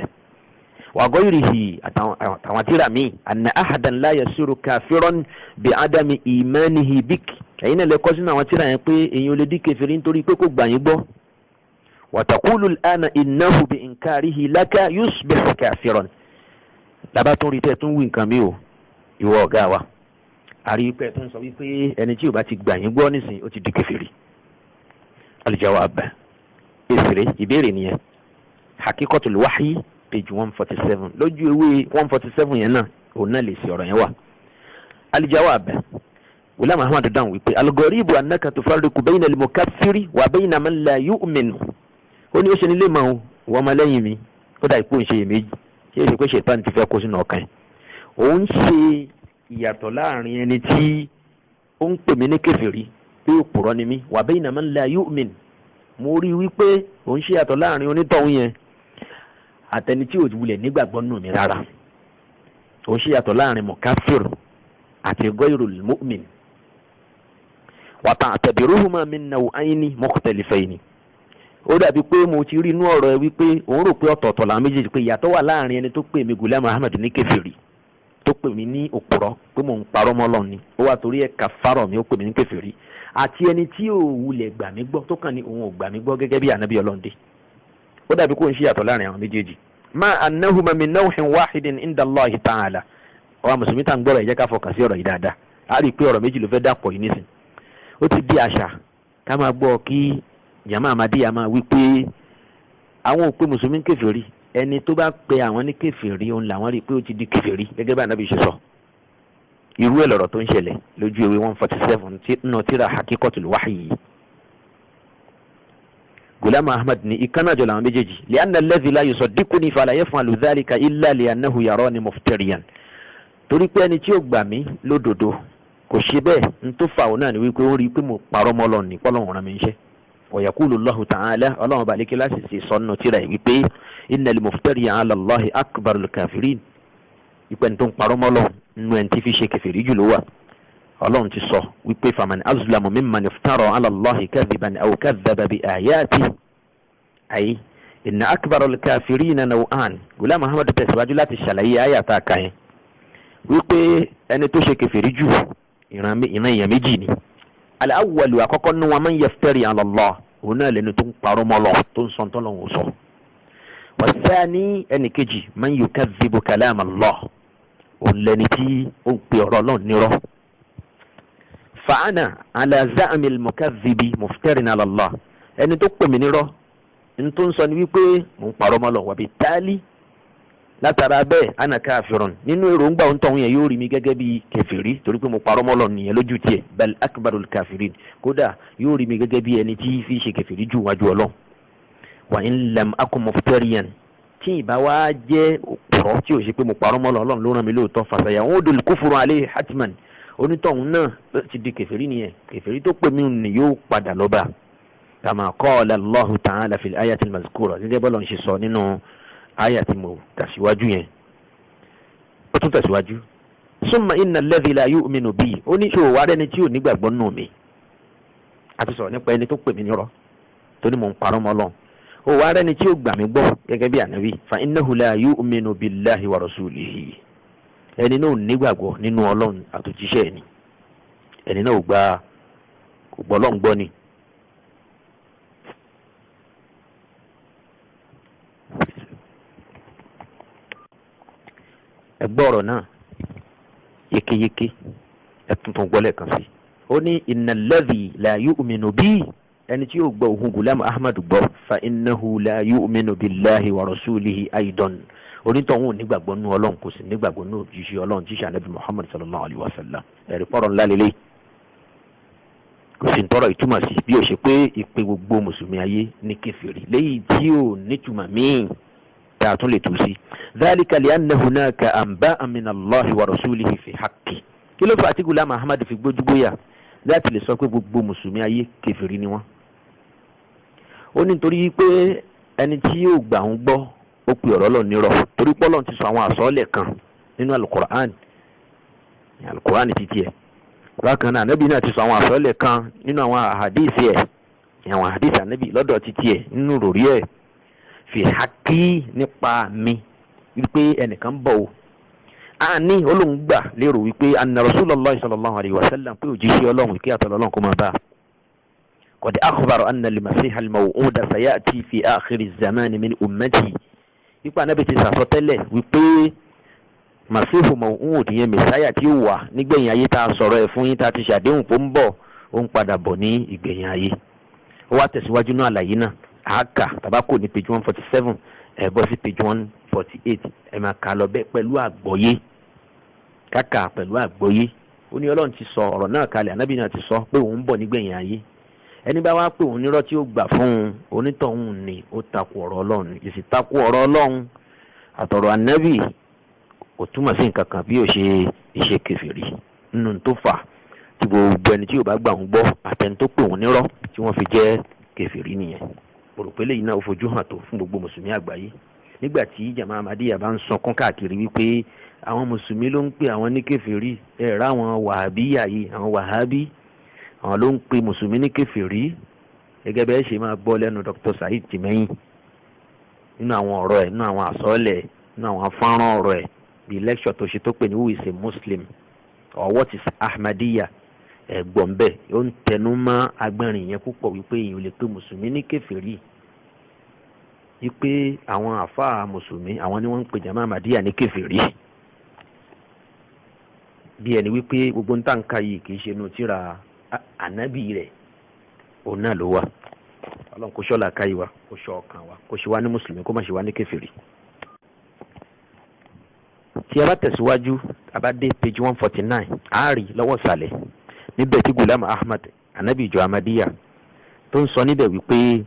wa ghayrihi, àtàwọn tírà míì, anna ahadan la yasiru kafiran bi adami imanihi bik. Ẹ̀yin náà lè kọ́ sínú àwọn tírà yẹn pé èyàn ò lè di kèfèrí nítorí pé kò gbà yín gbọ́. Wa taqulu al-ana innahu bi inkarihi laka yusbihu kafiran. Lábá tún rí tẹ́ tún wí nǹkan mi o, ìwọ ọ̀gá wa, àrí pé tó ń sọ wípé ẹni tí ò bá ti gbà yín gbọ́ nísìnyí, ó ti di kèfèrí. Al-jawab, èsìrè ìbéèrè nìyẹn. Hakikotul Wahyi, page 147, lójú ewé 147 yẹn náà, òun náà lè ṣe ọ̀rọ̀ yẹn wà. Al-jawab. Ghulam Ahmad dáhùn wípé al-gharibu annaka tufarriqu bayna al-mukaffiri wa bayna man la yu'minu. Ó ní ó ṣe nílé mọ́ o, wọ́n ọmọ lẹ́yìn mi, ó dà ìpò ń ṣe iyèméjì, ṣé èsì pé ṣètàn ti fẹ́ kó sínú ọkàn ẹ̀. Òun ṣe ìyàtọ̀ láàrin ẹni tí ó ń pè mí ní kèfèrí pé òpùrọ́ ni mí, wa bayna man la yu'min. Mo rí i wípé òun ṣe ìyàtọ̀ láàrin onítọ̀hún yẹn àtẹni tí ò wulẹ̀ nígbàgbọ́ nù mí rárá. Òun ṣe ìyàtọ̀ láàrin mukafir àti ghayrul mu'min. Wa ta'tabiruhuma min naw'ayni mukhtalifayni. Ó dàbí pé mo ti rí inú ọ̀rọ̀ ẹ wípé òun rò pé ọ̀tọ̀ọ̀tọ̀ làwọn méjèèjì, pé ìyàtọ̀ wà láàrin ẹni tó pè mí Ghulam Ahmad ní kèfèrí, tó pè mí ní òpùrọ́ pé mò ń parọ́ mọ́ Ọlọ́run ni, ó wà torí ẹ̀ kàfárọ̀ mi, ó pè mí ní kèfèrí, àti ẹni tí ò wulẹ̀ gbà mí gbọ́, tó kàn ní òun ò gbà mí gbọ́ gẹ́gẹ́ bí ànábì Ọlọ́run dé. Ó dàbí kó ń ṣe ìyàtọ̀ láàrin àwọn méjèèjì. Ma annahuma min nawhin wahidin inda Allahi ta'ala. Ọ̀rọ̀ mùsùlùmí tá à ń gbọ́rọ̀, ẹ jẹ́ ká fọkàn sí ọ̀rọ̀ yìí dáadáa. A rí i pé ọ̀rọ̀ méjì ló fẹ́ dàpọ̀ yìí nísìn. Ó ti di àṣà ká máa gbọ́ kí jama Ahmadiyya máa wí pé àwọn ò pé mùsùlùmí kèfèrí, ẹni tó bá pe àwọn ní kèfèrí, òun làwọn rí i pé ó ti di kèfèrí gẹ́gẹ́ bá ànábì ṣe sọ. Irú ẹ̀ lọ̀rọ̀ tó ń ṣẹlẹ̀ lójú ewé 147 nínú tíra Haqiqatul Wahyi yìí. Ghulam Ahmad ní ìkànnàjọ làwọn méjèèjì. Li'anna alladhi la yusaddiquni fala yaf'alu dhalika illa li'annahu yarani muftariyan. Torí pé ẹni tí ó gbà mí lódodo kò ṣe bẹ́ẹ̀, n tó fà ó náà ni wípé ó rí i pé mo parọ́ mọ́ Ọlọ́run ní pọ́lọ́run rán mi ń ṣe. Wa yaqulu Allahu ta'ala, Ọlọ́run balẹ̀kẹ́ láti ṣe sọ́nù tíra yìí wípé innal muftariya ala Allahi akbarul kafirin. Ìpẹ́ ní tó ń parọ́ mọ́ Ọlọ́run, nínú ẹni tí fi ṣe kèfèrí jù ló wà. Ọlọ́run ti sọ wípé faman azlamu mimman iftara ala Allahi kadhiban aw kadhaba bi ayatihi, ayi inna akbarul kafirina naw'an. Ghulam Ahmad tẹ̀síwájú láti ṣàlàyé àyà tá a kà yẹn wípé ẹni tó ṣe kèfèrí jù, ìran èèyàn méjì ni. Al-awwalu, àkọ́kọ́ nínú wọn, man yaftari ala Allah, òun náà lẹni tó ń parọ́ mọ́ Ọlọ́run, tó ń sọ tọ́lọ́run sọ. Wasani, ẹnì kejì, man yukadhibu kalam Allah, òun lẹni tí ó ń pe ọ̀rọ̀ Ọlọ́run nírọ́. Fa'ana ala za'mi al-mukadhibi muftarin ala Allah. Ẹni tó pè mí nírọ́, ní tó ń sọ ni wípé mò ń parọ́ mọ́ Ọlọ́run. Wàbí táálí, látara bẹ́ẹ̀, ana káfírun. Nínú èròǹgbà òun tọ̀hún yẹn, yóò rí mi gẹ́gẹ́ bí kèfèrí, torí pé mo parọ́ mọ́ Ọlọ́run nìyẹn lójú tiẹ̀. Bal akbarul kafirin, kódà yóò rí mi gẹ́gẹ́ bí ẹni tí fi ṣe kèfèrí jù wájú Ọlọ́run. Wa in lam akun muftariyan, tí ìbá wa jẹ́ òpùrọ́, tí ò ṣe pé mo parọ́ mọ́ Ọlọ́run ló rán mi lóòótọ́, fasaya'udul kufru alayhi hatman, onítọ̀hún náà ti di kèfèrí nìyẹn. Kèfèrí tó pè mí ní yóò padà lọ́ba. Kama qala Allahu ta'ala fil ayatil mazkura, gẹ́gẹ́ bọ́lá ń ṣe sọ nínú aya tí mo kà síwájú yẹn. Ó tún tẹ̀síwájú. Summa inna alladhi la yu'minu bi. Ó ní ṣòwò wá rẹ́ni tí ò nígbàgbọ́ nù mí. A ti sọ̀rọ̀ nípa ẹni tó pè mí nírọ́, tó ní mò ń parọ́ mọ́ Ọlọ́run. Ó wá rẹ́ni tí ó gbà mí gbọ́ gẹ́gẹ́ bí ànábì. Fa innahu la yu'minu billahi wa rasulihi. Ẹni náà ò nígbàgbọ́ nínú Ọlọ́run àtòjíṣẹ́ ẹni. Ẹni náà ò gba, kò gbọ́ Ọlọ́run gbọ́ ni. Ẹ gbọ́ ọ̀rọ̀ náà yékéyéké, ẹ tuntun gbọ́ lẹ́ẹ̀kan sí i. Ó ní innal ladhi la yu'minu bi, ẹni tí yóò gbọ́ òhun Ghulam Ahmad gbọ́, fa innahu la yu'minu billahi wa rasulihi aidan, onítọ̀hún ò nígbàgbọ́ nú Ọlọ́run, kò sì nígbàgbọ́ nú òjíṣẹ́ Ọlọ́run tí sànẹ́bí Muhammad sallallahu alayhi wa sallam. Ẹ̀rí pọ̀rọ̀ ńlá lélẹ̀, kò sì ń tọrọ ìtumọ̀ sí bí ó ṣe pé ìpè gbogbo mùsùlùmí ayé ní kèfèrí léyìí tí ò nítumọ̀ míì tá a tún lè tú sí. Dhalika li'anna hunaka anba'an min Allahi wa rasulihi fi haqqi. Kí ló fà á tí Ghulam Ahmad fi gbójúgbóyà láti lè sọ pé gbogbo mùsùlùmí ayé kèfèrí ni wọ́n? Ó ní nítorí pé ẹni tí yóò gbà ń gbọ́, ó pe ọ̀rọ̀ Ọlọ́run nírọ́, torí pé Ọlọ́run ti sọ àwọn àsọọ́lẹ̀ kan nínú alukur'an, alukur'an ti tiẹ̀. Bákan náà, ànábì náà ti sọ àwọn àsọọ́lẹ̀ kan nínú àwọn àhàdíìsì ẹ̀, àwọn àhàdíìsì ànábì lọ́dọ̀ ti tiẹ̀ nínú ròrí ẹ̀, fi hákí nípa mi wípé ẹnìkan ń bọ̀ o. Àní olóhùn gbà lérò wípé anna Rasulullah sallallahu alayhi wa sallam, pé òjíṣẹ́ Ọlọ́run, kí àtọ̀lọ́ Ọlọ́run kó máa bá a, qad akhbara anna al-masiha al-maw'uda sayati fi akhiri zamani min ummati. Wípé anábì ti sàsọtẹ́lẹ̀ wípé masihu maw'ud yẹn, mẹsáyà tí ó wà nígbẹ̀yìn ayé tá a sọ̀rọ̀ ẹ̀ fún yín, tá a ti ṣàdéhùn pé ó ń bọ̀, ó ń padà bọ̀ ní ìgbẹ̀yìn ayé. Ó wá tẹ̀síwájú náà, àlàyé náà àákà tàbá kò ní page 147, ẹ̀ bọ́ sí page 148. Ẹ̀ máa kà lọ bẹ́ẹ̀ pẹ̀lú àgbọ́yé, káka pẹ̀lú àgbọ́yé. Ó ní Ọlọ́run ti sọ ọ̀rọ̀ náà kalẹ̀, ànábì náà ti sọ pé òun ń bọ̀ nígbẹ̀yìn ayé. Ẹni bá wá pé òun nírọ́ tí ó gbà fún un, onítọ̀hún ni ó takò ọ̀rọ̀ Ọlọ́run. Ìsì takò ọ̀rọ̀ Ọlọ́run àtọ̀rọ̀ ànábì kò túmọ̀ sí nǹkan kan bí ó ṣe ìṣe kèfèrí. Nínú tó fà tí gbogbo ẹni tí yóò bá gbà ń gbọ́ àtẹni tó pè òun nírọ́ tí wọ́n fi jẹ́ kèfèrí nìyẹn. Òròpé lẹ́yìn náà ó fojú hàn tó fún gbogbo mùsùlùmí àgbáyé. Nígbà tí jama Ahmadiyya bá ń sọkún káàkiri wípé àwọn mùsùlùmí ló ń pè àwọn ní kèfèrí, ẹ rà àwọn wàhábíyà yìí, àwọn wàhábí, àwọn ló ń pè mùsùlùmí ní kèfèrí, gẹ́gẹ́ bẹ́ẹ̀ ṣe máa gbọ́ lẹ́nu Dr. Saheed Tìmẹ́yìn nínú àwọn ọ̀rọ̀ ẹ̀, nínú àwọn àsọ́ọ̀lẹ̀, nínú àwọn fọ́nrán ọ̀rọ̀ ẹ̀, bíi lecture tó ṣe tó pè ní "Who is a Muslim or What is Ahmadiyya?" Ẹ̀gbọ́n bẹ́ẹ̀, ó ń tẹnu mọ́ agbẹ́rin yẹn púpọ̀ wípé èèyàn ò lè pe mùsùlùmí ní kèfèrí, wípé àwọn àfáà mùsùlùmí, àwọn ni wọ́n ń pè jama Ahmadiyya ní kèfèrí, bí ẹni wípé gbogbo ń tànká yìí kì í ṣe inú tíra ànábì rẹ̀ òun náà ló wà. Ọlọ́run kó ṣọ́ làákàyè wa, kó ṣọ́ ọkàn wa, kó ṣe wá ní mùsùlùmí, kó má ṣe wá ní kèfèrí. Tí a bá tẹ̀síwájú, a bá dé page 149, a rí lọ́wọ́ ìsàlẹ̀ níbẹ̀ tí Gulam Ahmad, anabi ìjọ Ahmadiyya, tó ń sọ níbẹ̀ wípé: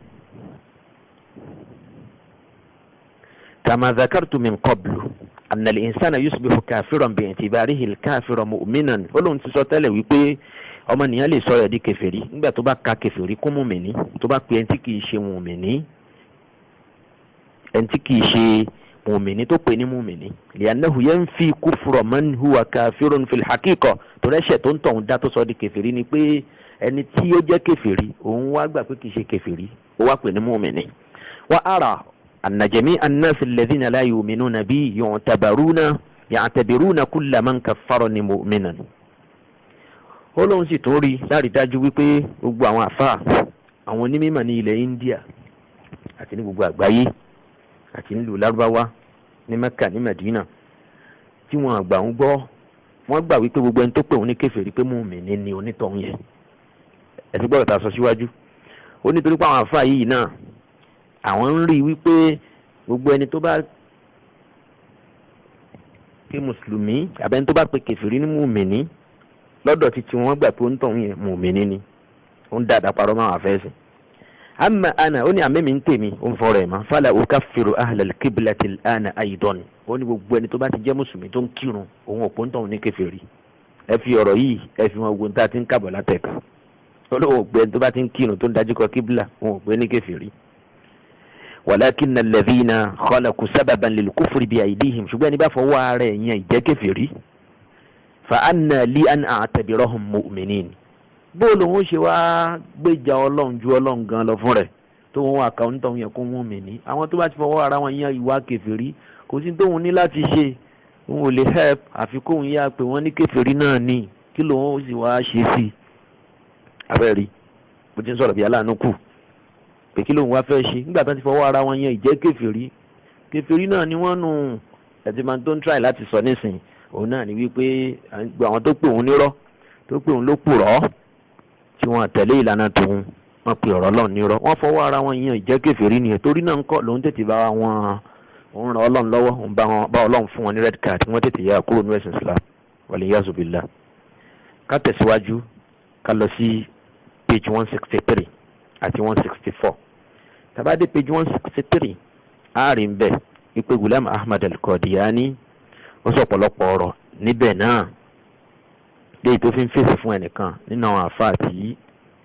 "Kama dhakartu min qablu anna al-insana yusbihu kafiran bi'tibarihi al-kafira mu'minan." Ó lóun ti sọ tẹ́lẹ̀ wípé ọmọnìyàn lè sọ ẹ̀ di kèfèrí nígbà tó bá ka kèfèrí kún mùmìnì, tó bá pe ẹni tí kìí ṣe mùmìnì, ẹni tí kìí ṣe mùmìnì tó pè ní mùmìnì. "Li'annahu yanfi kufra man huwa kafirun fil haqiqa." Torí ẹ̀ṣẹ̀ tó ń tọ̀hún dá tó sọ di kèfèrí ni pé ẹni tí ó jẹ́ kèfèrí, òun wá gbà pé kìí ṣe kèfèrí, ó wá pè ní mùmìnì. "Wa ara anna jami'a an-nas alladhina la yu'minuna bi yu'tabaruna ya'tabiruna kulla man kaffarani mu'minan." Ó lóun sì tún rí lárí dájú wípé gbogbo àwọn àfáà, àwọn onímọ̀ ní ilẹ̀ India àti ní gbogbo àgbáyé àti nílùú Lárúbáwá, ní Mẹ́kà, ní Mẹ̀dínà, tí wọ́n àgbà ń gbọ́, wọ́n gbà wípé gbogbo ẹni tó pè wọ́n ní kèfèrí pé mùmínì ni onítọ̀hún yẹn. Ẹ̀sìn gbọ́dọ̀ ta sọ síwájú. Ó nítorí pé àwọn àfáà yìí náà, àwọn ń rí wípé gbogbo ẹni tó bá pé mùsùlùmí àbẹ́ni tó bá pe kèfèrí ní mùmínì, lọ́dọ̀ títí wọ́n gbà pé onítọ̀hún yẹn mùmínì ni, ó ń dáadáa parọ́ máa wà fẹ́ sìn. "Amma ana," ó ní àmẹ́mi ń tèmi, ó ń fọ̀rọ̀ ẹ̀ mọ́, "fala ukaffiru ahlal qiblati al-ana aidan." Ó ní gbogbo ẹni tó bá ti jẹ́ mùsùlùmí tó ń kírun, òun òpó ń tọ̀hún ní kèfèrí. Ẹ fi ọ̀rọ̀ yìí, ẹ fi wọn ogun tá a ti ń kàbọ̀ látẹ̀ka. Ó lóun òpó ẹni tó bá ti ń kírun tó ń dájú kọ kíbla, òun òpó ní kèfèrí. "Walakinna alladhina khalaqu sababan lil kufri bi aydihim." Ṣùgbọ́n ẹni bá fọwọ́ ara ẹ̀ yan ìjẹ́ kèfèrí, "fa anna li an a'tabirahum mu'minin." Bóòlù òun ṣe wá gbèjà Ọlọ́run ju Ọlọ́run gan lọ fún rẹ̀ tó wọn wà ká onítọ̀hún yẹn kó mú mi ní àwọn tó bá ti fọwọ́ ara wọn yan ìwà kèfèrí, kò sí tóun ní láti ṣe, òun ò lè help, àfi kóun yá pé wọ́n ní kèfèrí náà ní kí lòun ó sì wá ṣe sí i. Abẹ́rẹ́ bó ti ń sọ̀rọ̀ bí aláàánú kù pé kí lòun wá fẹ́ ṣe nígbà tó ti fọwọ́ ara wọn yan ìjẹ́ kèfèrí, kèfèrí náà ni wọ́n nù. Ẹ̀tí máa tó ń try láti sọ nísìn òun náà ni wípé àwọn tó pè òun nírọ́, tó pè òun ló purọ́, tí wọ́n tẹ̀lé ìlànà tòun, wọ́n pe ọ̀rọ̀ Ọlọ́run nírọ́, wọ́n fọwọ́ ara wọn yan ìjẹ́ kèfèrí nìyẹn. Torí náà ńkọ́, lòun tètè bá wọn, òun ràn Ọlọ́run lọ́wọ́, òun bá wọn bá Ọlọ́run fún wọn ní red card, wọ́n tètè yà kúrò ní ẹ̀sìn Islam, waliyazu billah. Ká tẹ̀síwájú, ká lọ sí page 163 àti 164. Tá bá dé page 163, á rí ń bẹ̀ wípé Gulam Ahmad al-Qadiani ó sọ ọ̀pọ̀lọpọ̀ ọ̀rọ̀ níbẹ̀ náà, léyìí tó fi ń fèsì fún ẹnìkan nínú àwọn àfáà tí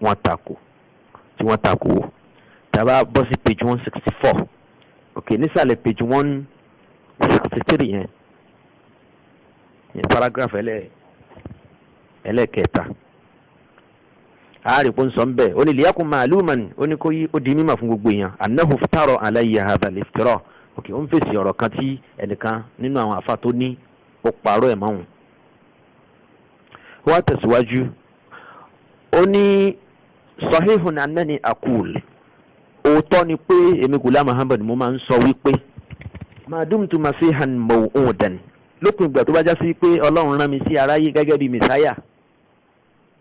wọ́n takò. Tá bá bọ́ sí page 164, ok, nísàlẹ̀ page 163 yẹn yẹn, paragraph ẹlẹ́kẹta, àárẹ̀ kó ń sọ ń bẹ̀, ó ní "liyakun ma'luman," ó ní kó yí ó di mímọ̀ fún gbogbo èèyàn, "annahu iftara alayya hadha al-iftira." Ok, ó ń fèsì ọ̀rọ̀ kan tí ẹnìkan nínú àwọn àfa tó ní ó parọ́ ẹ̀ mọ́hùn. Wọ́n tẹ̀síwájú, ó ní "sahihun annani aqul," òótọ́ ni pé èmi Ghulam Muhammad, mo máa ń sọ wípé "ma dumtu masihan maw'udan," lópin ìgbà tó bá já sí pé Ọlọ́run rán mi sí aráyé gẹ́gẹ́ bí mẹsáyà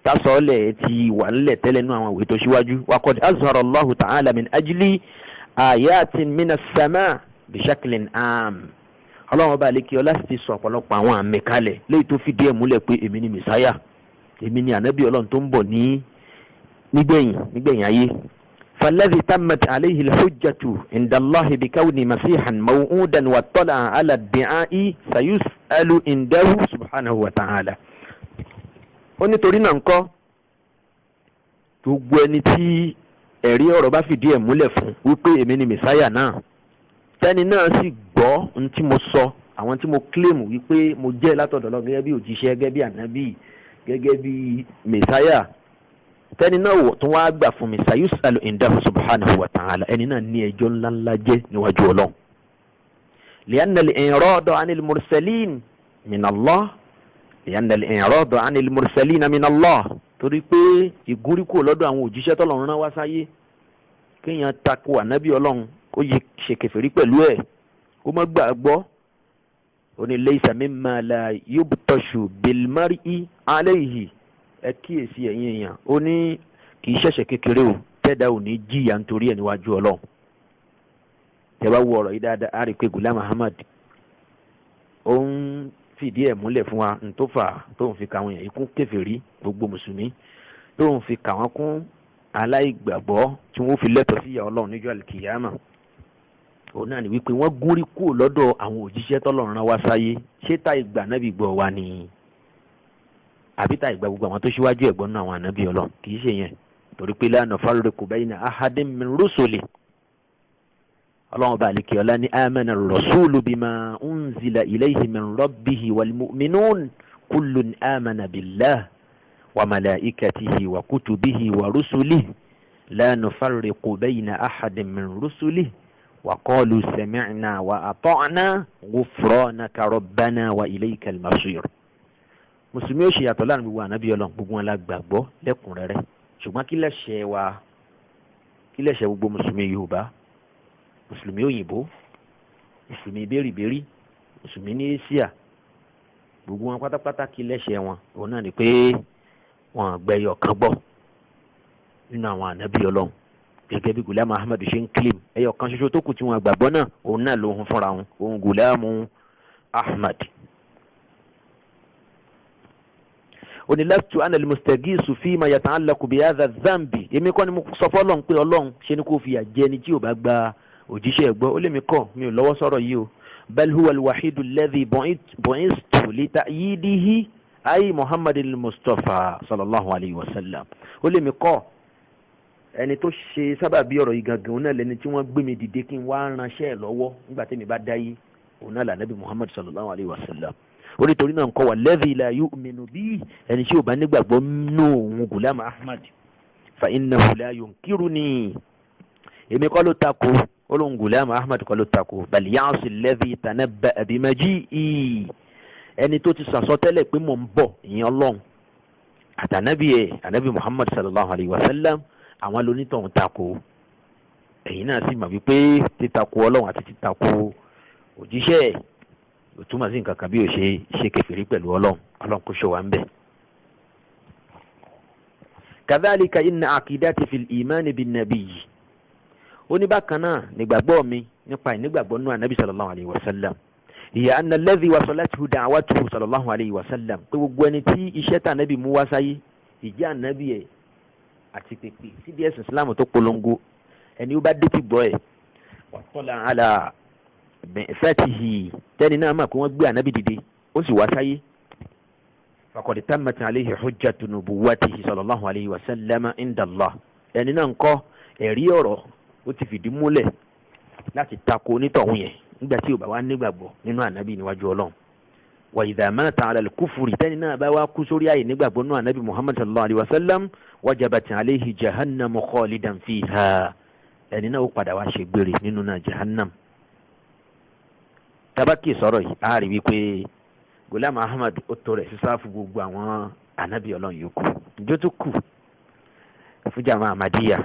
tásọ̀ọ́lẹ̀ ti wà ńlẹ̀ tẹ́lẹ̀ nínú àwọn ìwé tó síwájú, "wa qad azhara Allahu ta'ala min ajli ayatin minas sama bishaklin am," Ọlọ́run ọba àlekí ọlá sì ti sọ ọ̀pọ̀lọpọ̀ àwọn àmì kalẹ̀ léyìí tó fìdí ẹ̀ múlẹ̀ pé èmi ni mẹsáyà. Èmi ni ànábì Ọlọ́run tó ń bọ̀ ní nígbẹ̀yìn ayé. فالذي تمت عليه الحجة عند الله بكون مسيحا موعودا واطلع على ادعاء سيسأل عنده سبحانه وتعالى. Ó nítorí náà ńkọ́, gbogbo ẹni tí ẹ̀rí ọ̀rọ̀ bá fìdí ẹ̀ múlẹ̀ fún wípé èmi ni mẹ̀sáyà náà, tẹ́ni náà sì gbọ́ ohun tí mo sọ, àwọn tí mo claim wípé mo jẹ́ látọ̀dọ̀ lọ gẹ́gẹ́ bí òjíṣẹ́, gẹ́gẹ́ bí ànábì, gẹ́gẹ́ bí mẹ̀sáyà, tẹ́ni náà wò tún wáá gbà fún mi, سيسأل عنده سبحانه وتعالى, ẹni náà ní ẹjọ́ ńláńlá jẹ́ níwájú Ọlọ́run. لأن الإعراض عن المرسلين من الله، لأن الإعراض عن المرسلين من الله, torí pé ìgúnríkò lọ́dọ̀ àwọn òjíṣẹ́ tọ́lọ́run rán wá sáyé, kéèyàn tako ànábì Ọlọ́run, kó yẹ ṣe kèfèrí pẹ̀lú ẹ̀, kó má gbàgbọ́, ó ní ليس مما لا يبطش بالمرء عليه. Ẹ kíyèsí, ẹ̀yin èèyàn, ó ní kì í ṣẹ̀ṣẹ̀ kékeré o tẹ́dá ò ní jìyà nítorí ẹ̀ níwájú Ọlọ́run. Tẹ́ bá wo ọ̀rọ̀ yìí dáadáa, á rí i pé Gulam Ahmad ó ń fìdí ẹ̀ múlẹ̀ fún wa ntòfà tó ń fi kà àwọn èèyàn ikún kèfèrí, gbogbo mùsùlùmí tó ń fi kà wọ́n kún aláìgbàgbọ́ tí wọ́n fi lẹ́tọ̀ọ́ sí ìyà Ọlọ́run níjọ́ àlùkìyàmà, òun náà ni wípé wọ́n gúnrí kúrò lọ́dọ̀ àwọn òjíṣẹ́ tọ́lọ́run rán wá sáyé. Ṣé tá ìgbà nábì gbọ́ wa ni, àbí tá ìgbà gbogbo àwọn tó ṣíwájú ẹ̀gbọ́n náà, àwọn ànábì Ọlọ́run? Kì í ṣe yẹn, torí pé لا نفرق بين أحد من رسله. Ọlọ́run bá àlekè ọlá ní آمن الرسول بما أنزل إليه من ربه والمؤمنون كل آمن بالله وملائكته وكتبه ورسله لا نفرق بين أحد من رسله وقالوا سمعنا وأطعنا غفرانك ربنا وإليك المصير. Mùsùlùmí ó ṣe yàtọ̀ láàrin gbogbo ànábì Ọlọ́run, gbogbo wọn la gbàgbọ́ lẹ́kùnrẹ́rẹ́. Ṣùgbọ́n kí lẹ̀ṣẹ̀ wa? Kí lẹ̀ṣẹ̀ gbogbo mùsùlùmí Yorùbá, mùsùlùmí òyìnbó, mùsùlùmí bẹ́rìbẹ́rì, mùsùlùmí ní Asia, gbogbo wọn pátápátá, kí lẹ̀ṣẹ̀ wọn? Òun náà ni pé wọn gbẹyọ kan gbọ́ nínú àwọn ànábì Ọlọ́run, gẹ́gẹ́ bí Gulam Ahmed ṣe ń claim ẹyọ kan ṣoṣo tó kù tí wọn gbàgbọ́ náà, òun náà ló ń fúnra wọn, òun Gulam Ahmed. Ó ní لست أنا المستغيث فيما يتعلق بهذا الذنب. Èmi kọ́ ni mo sọ fọ́lọ́run pé Ọlọ́run, ṣe ni kò fìyà jẹ ẹni tí ò bá gba òjíṣẹ́ gbọ́. Ó lè mi kọ́, mi ò lọ́wọ́ sọ̀rọ̀ yìí o. بل هو الوحيد الذي بعثت لتأييده، أي محمد المصطفى صلى الله عليه وسلم. Ó lè mi kọ́, ẹni tó ṣe sábàbí ọ̀rọ̀ yìí gangan, òun náà lẹni tí wọ́n gbé mi dìde kí n wá ránṣẹ́ ẹ̀ lọ́wọ́ nígbà tí mi bá dáyé, òun náà lànàbí Muhammad صلى الله عليه وسلم. Ó ní torí náà nǹkan wà الذي لا يؤمن بي, ẹni tí ò bá nígbàgbọ́ nínú òun Gulam Ahmad, فإنه لا ينكرني, èmi kọ́ ló takò. Ó lóun Gulam Ahmad kọ́ ló takò. بل يعصي الذي تنبأ بمجيئي, ẹni tó ti sàsọtẹ́lẹ̀ pé mò ń bọ̀, ìyẹn Ọlọ́run àtànábì ẹ̀, ànábì Muhammad صلى الله عليه وسلم, àwọn lónítọ̀hún takò. Ẹ̀yin náà sì mọ̀ wípé títakò Ọlọ́run àti títakò òjíṣẹ́ ẹ̀ ò túmọ̀ sí nǹkan kan bí ó ṣe ṣe kèfèrí pẹ̀lú Ọlọ́run. Ọlọ́run kò ṣe wà ń bẹ̀. كذلك إن عقيدتي في الإيمان بالنبي, ó ní bákan náà nígbàgbọ́ mi nípa ìnígbàgbọ́ nínú ànábì صلى الله عليه وسلم, هي أن الذي وصلته دعوته صلى الله عليه وسلم, pé gbogbo ẹni tí iṣẹ́ tí ànábì mú wá sáyé, ìjẹ́ ànábì ẹ̀ àti pèpè síbi ẹ̀sìn Islam tó polongo, ẹni ó bá dé ti gbọ́ ẹ̀, واطلع على بعثته, tẹ́ni náà mọ̀ pé wọ́n gbé ànábì dìde, ó sì wá sáyé, فقد تمت عليه حجة نبوته صلى الله عليه وسلم عند الله, ẹni náà ń kọ́ ẹ̀rí ọ̀rọ̀ ó ti fìdí múlẹ̀ láti tako onítọ̀hún yẹn nígbà tí ò bá wá nígbàgbọ́ nínú ànábì níwájú Ọlọ́run. وإذا مات على الكفر, tẹ́ni náà bá wá kú sórí àyè nígbàgbọ́ nínú ànábì Muhammad صلى الله عليه وسلم, وجبت عليه جهنم خالدا فيها, ẹni náà ó padà wá ṣe gbére nínú náà jahannam. Tabaki sọ̀rọ̀ yìí, a rí wípé Gulam Ahmad ó tó rẹ̀ sísáfù gbogbo àwọn ànábì Ọlọ́run yòókù. Ìjọ tó kù fún jama Ahmadiyya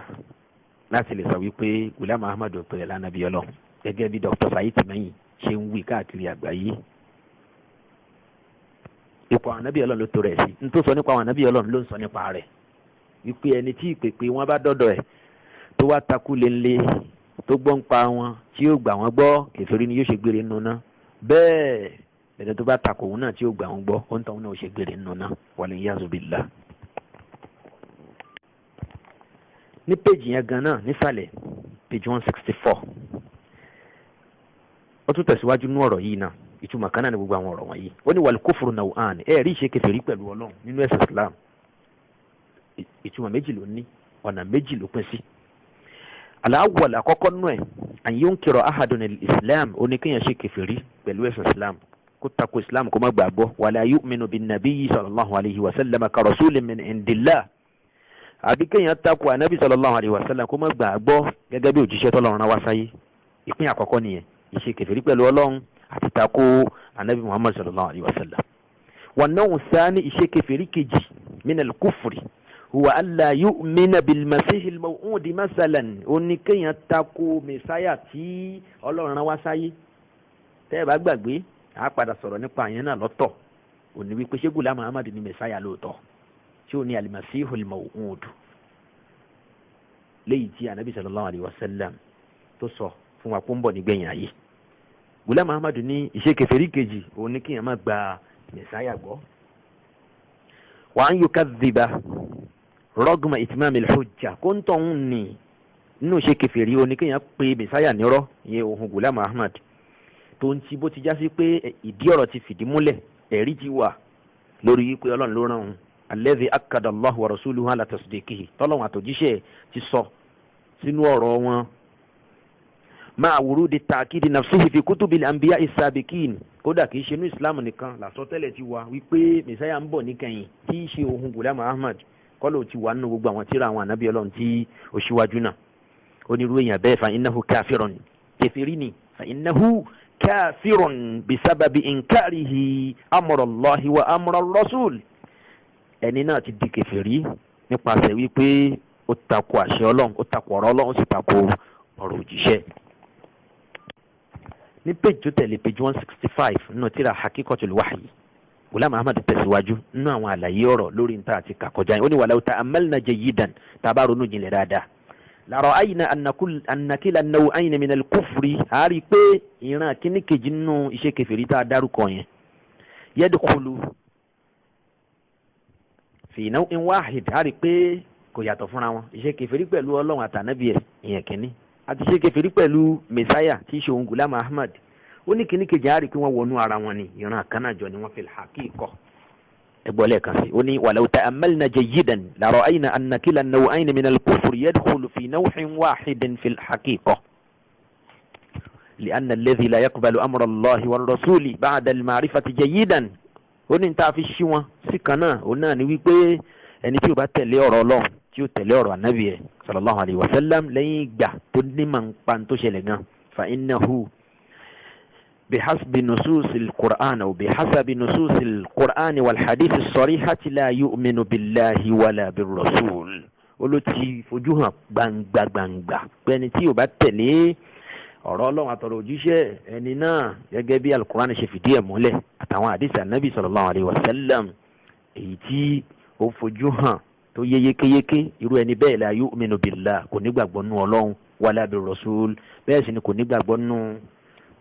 láti lè sọ wípé Gulam Ahmad ó tó rẹ̀ lánàbì Ọlọ́run, gẹ́gẹ́ bí Dr. Saheed Tìmẹ́yìn ṣe ń wí káàkiri àgbáyé, ipò àwọn ànábì Ọlọ́run ló tó rẹ̀ sí. N tó sọ nípa àwọn ànábì Ọlọ́run ló ń sọ nípa rẹ̀, wípé ẹni tí ìpèpè wọn bá dọ́dọ̀ ẹ̀, tó wá takú léńlé, tó gbọ́ ń pa wọn, tí yóò gbà wọ́n gbọ́, kèfèrí ni, yóò ṣe gbére nínú náà. Bẹ́ẹ̀ ẹni tó bá takò òun náà tí yóò gbà wọ́n gbọ́, ó ń tọ́ òun náà ó ṣe gbére nínú náà, والعياذ بالله. Ní page yẹn gan náà nísàlẹ̀, page 164, ó tún tẹ̀síwájú nú ọ̀rọ̀ yìí náà. Ìtumọ̀ kan náà ní gbogbo àwọn ọ̀rọ̀ wọ̀nyí. Ó ní wal kufru naw'an. Ẹ rí ìṣe kèfèrí pẹ̀lú Ọlọ́run nínú ẹ̀sìn Islam, ìtumọ̀ méjì ló ní, ọ̀nà méjì ló pín sí. Al-awwal, àkọ́kọ́ nú ẹ̀, an yunkira ahadun al-Islam, ó ní kéèyàn ṣe kèfèrí pẹ̀lú ẹ̀sìn Islam, kó tako Islam, kó má gbàgbọ́. Wala yu'minu bin nabiyyi sallallahu alayhi wa sallam ka rasulin min indillah, àbí kéèyàn tako anabi sallallahu alayhi wa sallam, kó má gbàgbọ́ gẹ́gẹ́ bí òjíṣẹ́ tọ́lọ́run rán wá sáyé. Ìpín àkọ́kọ́ nìyẹn, ìṣe kèfèrí pẹ̀lú Ọlọ́run àti tako anabi Muhammad sallallahu alayhi wa sallam. Wan naw'u thani, ìṣe kèfèrí kejì, min al-kufri huwa alla yu'mina bil masihil maw'udi masalan, ó ní kéèyàn tako mẹsáyà tí Ọlọ́run rán wá sáyé. Tẹ́ ẹ bá gbàgbé, a padà sọ̀rọ̀ nípa àyẹn náà lọ́tọ̀. Ó ní wípé ṣé Ghulam Ahmad ní mẹsáyà lóòótọ́, tí ó ní al-masihul maw'ud léyìí tí anabi sallallahu alayhi wa sallam tó sọ fún wa kó ń bọ̀ nígbẹ̀yìn ayé? Ghulam Ahmad ní ìṣe kèfèrí kejì, òun ní kéèyàn má gba mẹsáyà gbọ́. Wa an yukadhiba rọ́gùmà itmamil hujja, kó ń tọ̀hún ní nínú ṣe kèfèrí, ó ní kéèyàn pe mẹsáyà nírọ́, ìyẹn òhun Ghulam Ahmad, tó ń ti bó ti já sí pé ìdí ọ̀rọ̀ ti fìdí múlẹ̀, ẹ̀rí ti wà lórí wípé Ọlọ́run ló rán òun, alladhi akkada Allahu wa rasuluhu ala tasdiqihi, tọ́lọ́run àtòjíṣẹ́ ti sọ sínú ọ̀rọ̀ wọn, ma'a wurudi ta'kidi nafsihi fi kutubil anbiya is-sabiqin. Kódà kìí ṣe inú Islam nìkan làsọtẹ́lẹ̀ ti wà wípé mẹsáyà ń bọ̀ níkẹyìn tí í ṣe òhun Ghulam Ahmad, kọ́lọ̀ ti wà nínú gbogbo àwọn tíra àwọn ànábì Ọlọ́run tí ó ṣíwájú náà. Onírú èèyàn bẹ́ẹ̀, fa innahu kafirun, kèfèrí ni, fa innahu kafirun bisababi inkarihi amra Allahi wa amra rasul. Ẹni náà ti di kèfèrí nípasẹ̀ wípé ó takò àṣẹ Ọlọ́run, ó takò ọ̀rọ̀ Ọlọ́run, ó sì takò ọ̀rọ̀ òjíṣẹ́. Ní page tó tẹ̀lé, page 165, nínú tírà Hakikatul Wahyi, Ghulam Ahmad tẹ̀síwájú nínú àwọn àlàyé ọ̀rọ̀ lórí níta àti kàkọjá yẹn. Ó ní walau ta'ammalna jayyidan, tá a bá ronú jinlẹ̀ dáadáa, la ra'ayna anna kila an-naw'ayni min al-kufri, a rí i pé ìran kíní kejì nínú iṣẹ́ kèfèrí tá a dárúkọ yẹn, yadkhulu fi naw'in wahid, a rí i pé kò yàtọ̀ fúnra wọn. Iṣẹ́ kèfèrí pẹ̀lú Ọlọ́run àtànábì ẹ̀, ìyẹn kínní, àti iṣẹ́ kèfèrí pẹ̀lú mẹsáyà tí í ṣe òun Ghulam Ahmad, ó ní kíní kejì, á rí i pé wọ́n wọnú ara wọn ni, ìran kanájọ ni wọ́n fi haqiqa. Ẹgbọ́ lẹ́ẹ̀kan sí. Ó ní walau ta'ammalna jayyidan la ra'ayna anna kila an-naw'ayni min al-kufri yadkhulu fi naw'in wahidin fi al-haqiqa li'anna alladhi la yaqbalu amra Allahi war-rasuli ba'da al-ma'rifati jayyidan. Ó ní tá a fi ṣí wọn sí kan náà, òun náà ni wípé ẹni tí ó bá tẹ̀lé ọ̀rọ̀ Ọlọ́run, tí ó tẹ̀lé ọ̀rọ̀ ànábì ẹ̀ sallallahu alayhi wa sallam, lẹ́yìn ìgbà tó ní màá ń pa tó ṣẹlẹ̀ gan, fa innahu بحسب نصوص القرآن أو بحسب نصوص القرآن والحديث الصريحة لا يؤمن بالله ولا بالرسول. Ó ti fojú hàn gbangba gbangba pé ẹni tí ó bá tẹ̀lé ọ̀rọ̀ Ọlọ́run àtọ̀rọ̀ òjíṣẹ́, ẹni náà, gẹ́gẹ́ bí alukur'an ṣe fìdí ẹ̀ múlẹ̀ àtàwọn àdìsí anabi sallallahu alayhi wa sallam, èyí tí ó fojú hàn tó yé yékéyéké, irú ẹni bẹ́ẹ̀ la yu'minu billah, kò ní gbàgbọ́ nú Ọlọ́run, wala bir rasul, bẹ́ẹ̀ sì ni kò ní gbàgbọ́ nú